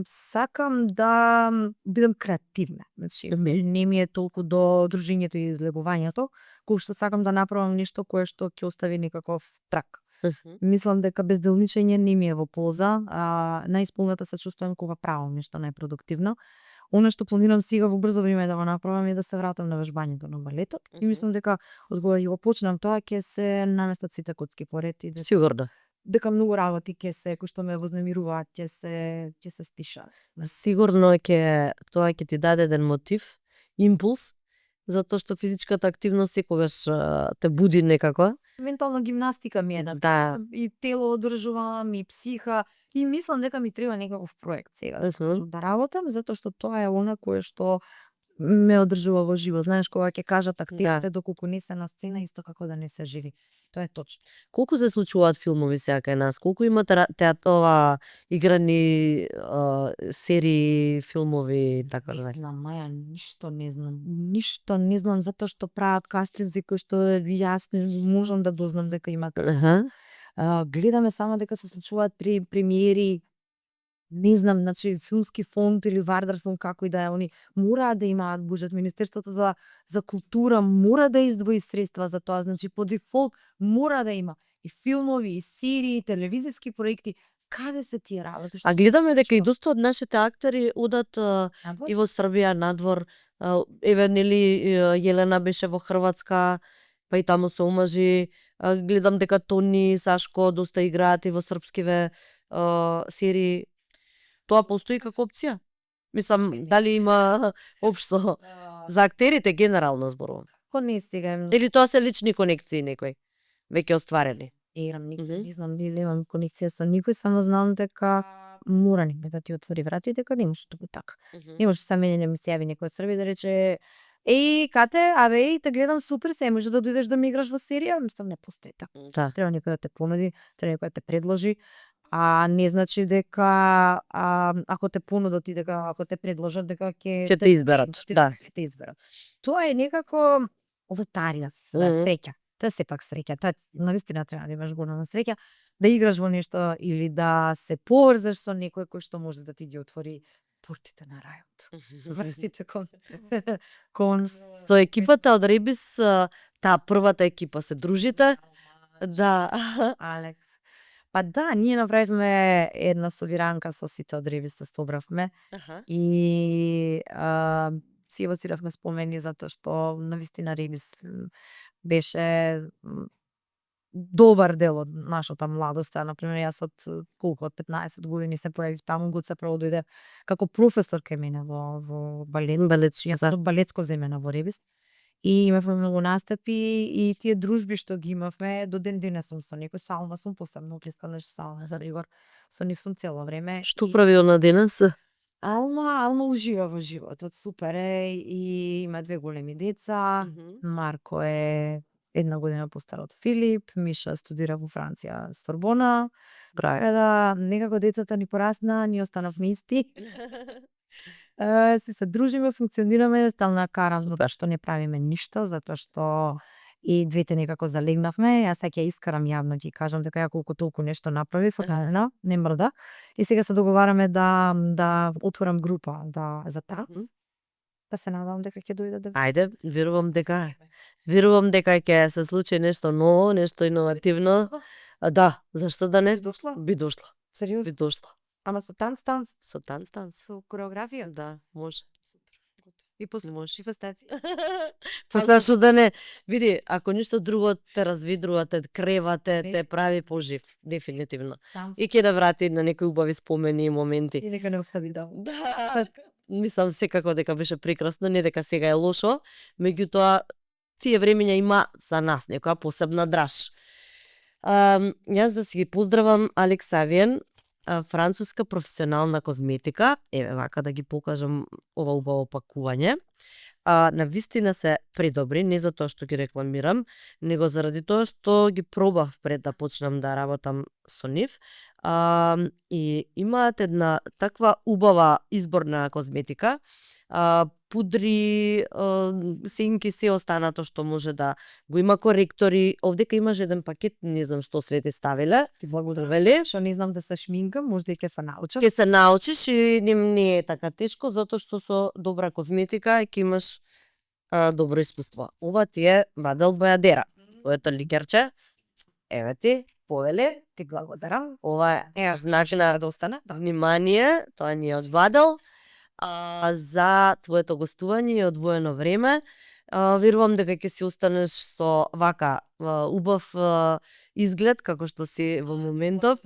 Сакам да бидам креативна. Значи, не ми е толку до дружењето и излегувањето, кој што сакам да направам нешто кое што ќе остави некаков трак. Мислам дека безделничење не ми е во полза, најисполната се чувствувам кога правам нешто најпродуктивно. Она што планирам сега во брзо време да го направам е да се вратам на вежбањето на балетот. И мислам дека од кога ќе го почнам тоа ќе се наместат сите коцки поред и Сигурно. дека многу работи ќе се кои што ме вознемируваат ќе се стишаат. Сигурно тоа ќе ти даде еден мотив, импулс, затоа што физичката активност секогаш те буди некако. Ментална гимнастика ми е Да. И тело одржувам, и психа, и мислам дека ми треба некаков проект сега да работам, затоа што тоа е она кое што ме одржува во живот. Знаеш, кога ќе кажат актерите доколку не се на сцена, исто како да не се живи. Тоа е точно. Колку се случуваат филмови сега кај нас? Колку има играни серии, филмови и така Не дале? знам, Маја, ништо не знам. Ништо не знам затоа што прават кастинзи кои што јас не можам да дознам дека имат. Аха. Гледаме само дека се случуваат премиери, не знам, значи филмски фонд или Вардар филм, како и да е, они мораат да имаат буџет. Министерството за култура мора да издвои средства за тоа, значи по дефолт мора да има и филмови, и серии, и телевизиски проекти. Каде се тие работи? А гледаме дека и доста од нашите актери одат Надвор? и во Србија надвор. Еве нели Јелена беше во Хрватска, па и таму се омажи. Гледам дека Тони, Сашко доста играат и во српскиве серии. Тоа постои како опција? Мислам, дали има општо за актерите генерално зборувам? Ко не сега Или тоа се лични конекции некои веќе остварени? играм никој, Мгм. не знам, дали имам конекција со никој, само знам дека мора некој да ти отвори врати и дека не може да го така. Не може са мене не ми се јави некој од Србија да рече Кате, те гледам супер, се може да дојдеш да ми играш во серија? Мислам, не постои така. Да. Треба некој да те понуди, треба некој да те предложи, а не значи дека ако те понудат и дека ако те предложат дека Ќе те изберат, да. ќе те изберат. Тоа е некако овотарија, да, Мгм. среќа. Тоа е сепак среќа. Тоа навистина треба да имаш голема среќа да играш во нешто или да се поврзаш со некој кој што може да ти ги отвори портите на рајот. Вратите кон Со екипата од Ребис, таа првата екипа се дружите. Да. Алекс. Па да, ние направивме една собиранка со сите од Ребис, се собравме Аха. и си евоциравме спомени затоа што навистина Ребис беше добар дел од нашата младост. Например, јас од колку од 15 години се појавив таму, Гуца прво дојде како професор кај мене во балет. Јас од балетско земјана во Ребис. И имавме многу настапи и тие дружби што ги имавме, до ден денес сум со некој, со Алма сум посебно блискаш, со Алма за Ригор, со нив сум цело време. Што прави она денес? Алма ужива во животот, супер е и има 2 големи деца. Марко е 1 година постар од Филип, Миша студира во Франција, Сорбона. Така да некако децата ни порасна, ние останавме исти. Се дружиме, функционираме, стална карам затоа што не правиме ништо, затоа што и двете некако залегнавме. Јас сега ќе искарам јавно ќе кажам дека ја колку толку нешто направив, не мрда. И сега се договараме да отворам група за танц. Да се надевам дека ќе дојде да. Ајде, верувам дека ќе се случи нешто ново, нешто иновативно. Да, зашто да не? Дошла? Би дошла. Сериозно? Би дошла. Ама со танц, Со танц. со кореографија? Да, може. И после Може. манифестација. Па зашто да не? Види, ако ништо друго те развидрува, те крева, те прави пожив, дефинитивно. И ќе да врати на некои убави спомени и моменти. И нека не остави да. Да. Мислам секако дека беше прекрасно, не дека сега е лошо, меѓутоа тие времења има за нас некоја посебна драж. Јас да си ги поздравам Алекс Авиен, француска професионална козметика, еве вака да ги покажам ова убаво пакување. Навистина се предобри, не за тоа што ги рекламирам, него заради тоа што ги пробав пред да почнам да работам со нив. И имаат една таква убава избор на козметика, пудри, сенки, се останато што може да го има, коректори. Овдека имаш еден пакет, не знам што свете ставиле. Ти благодарам. Што не знам да се шминкам, може и ќе се научам. Ќе се научиш и не е така тешко, затоа што со добра козметика ќе имаш добро искуство. Ова ти е Бадел Бојадера. Твоето ликерче. Еве ти, повели. Ти благодарам. Ова е значи на да остане. внимание, тоа ни е од Бадел. За твоето гостување и одвоено време. Верувам дека ќе си останеш со вака убав изглед како што си во моментов.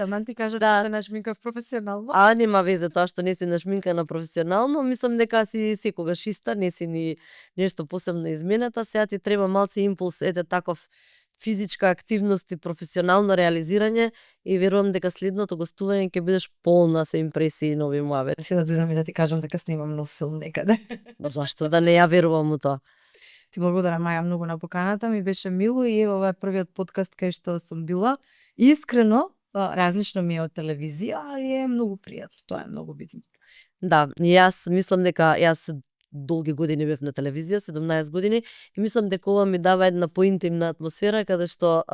Ман ти кажа да се нашминкав професионално. Нема везе тоа што не си нашминкана професионално, мислам дека си секогаш иста, не си ни нешто посебно изменета, сега ти треба малце импулс, ете таков физичка активност и професионално реализирање и верувам дека следното гостување ќе бидеш полна со импресии и нови муабет. Сега да дојдам и да ти кажам дека снимам нов филм некаде. Зашто да не ја верувам у тоа? Ти благодарам, Маја, многу на поканата, ми беше мило и ова е првиот подкаст кај што сум била. Искрено, различно ми е од телевизија, али е многу пријатно, тоа е многу битно. Да, и јас мислам дека јас долги години бев на телевизија, 17 години, и мислам дека ова ми дава една поинтимна атмосфера каде што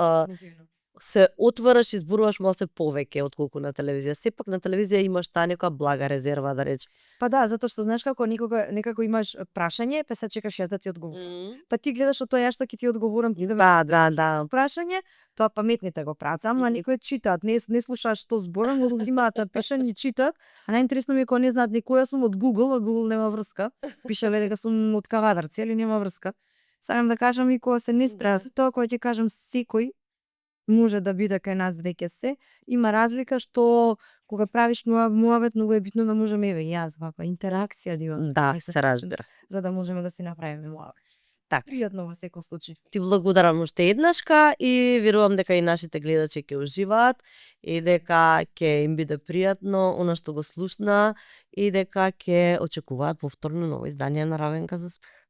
се отвараш и зборуваш малце повеќе отколку на телевизија. Сепак на телевизија имаш таа некоја блага резерва, да речем. Па да, затоа што знаеш како некако имаш прашање, па се чекаш јас да ти одговорам. Па ти гледаш од тоа јас што ќе ти одговорам, ти да Да. прашање, тоа паметните го прават, ама некои читаат, не слушаат што зборам, но имаат напишани и читаат, а најинтересно ми е кога не знаат никоја сум од Google нема врска. Пишале дека сум од Кавадарци, али нема врска. Сакам да кажам и кога се не справа со тоа, кога ќе кажам секој може да биде кај нас веќе се, има разлика што кога правиш муавет многу е битно да можеме еве јас вака интеракција да имаме. Да, се разбира. За да можеме да си направиме муавет. Така. Пријатно во секој случај. Ти благодарам уште еднашка и верувам дека и нашите гледачи ќе уживаат и дека ќе им биде пријатно она што го слушна и дека ќе очекуваат повторно ново издание на Равенка за успех.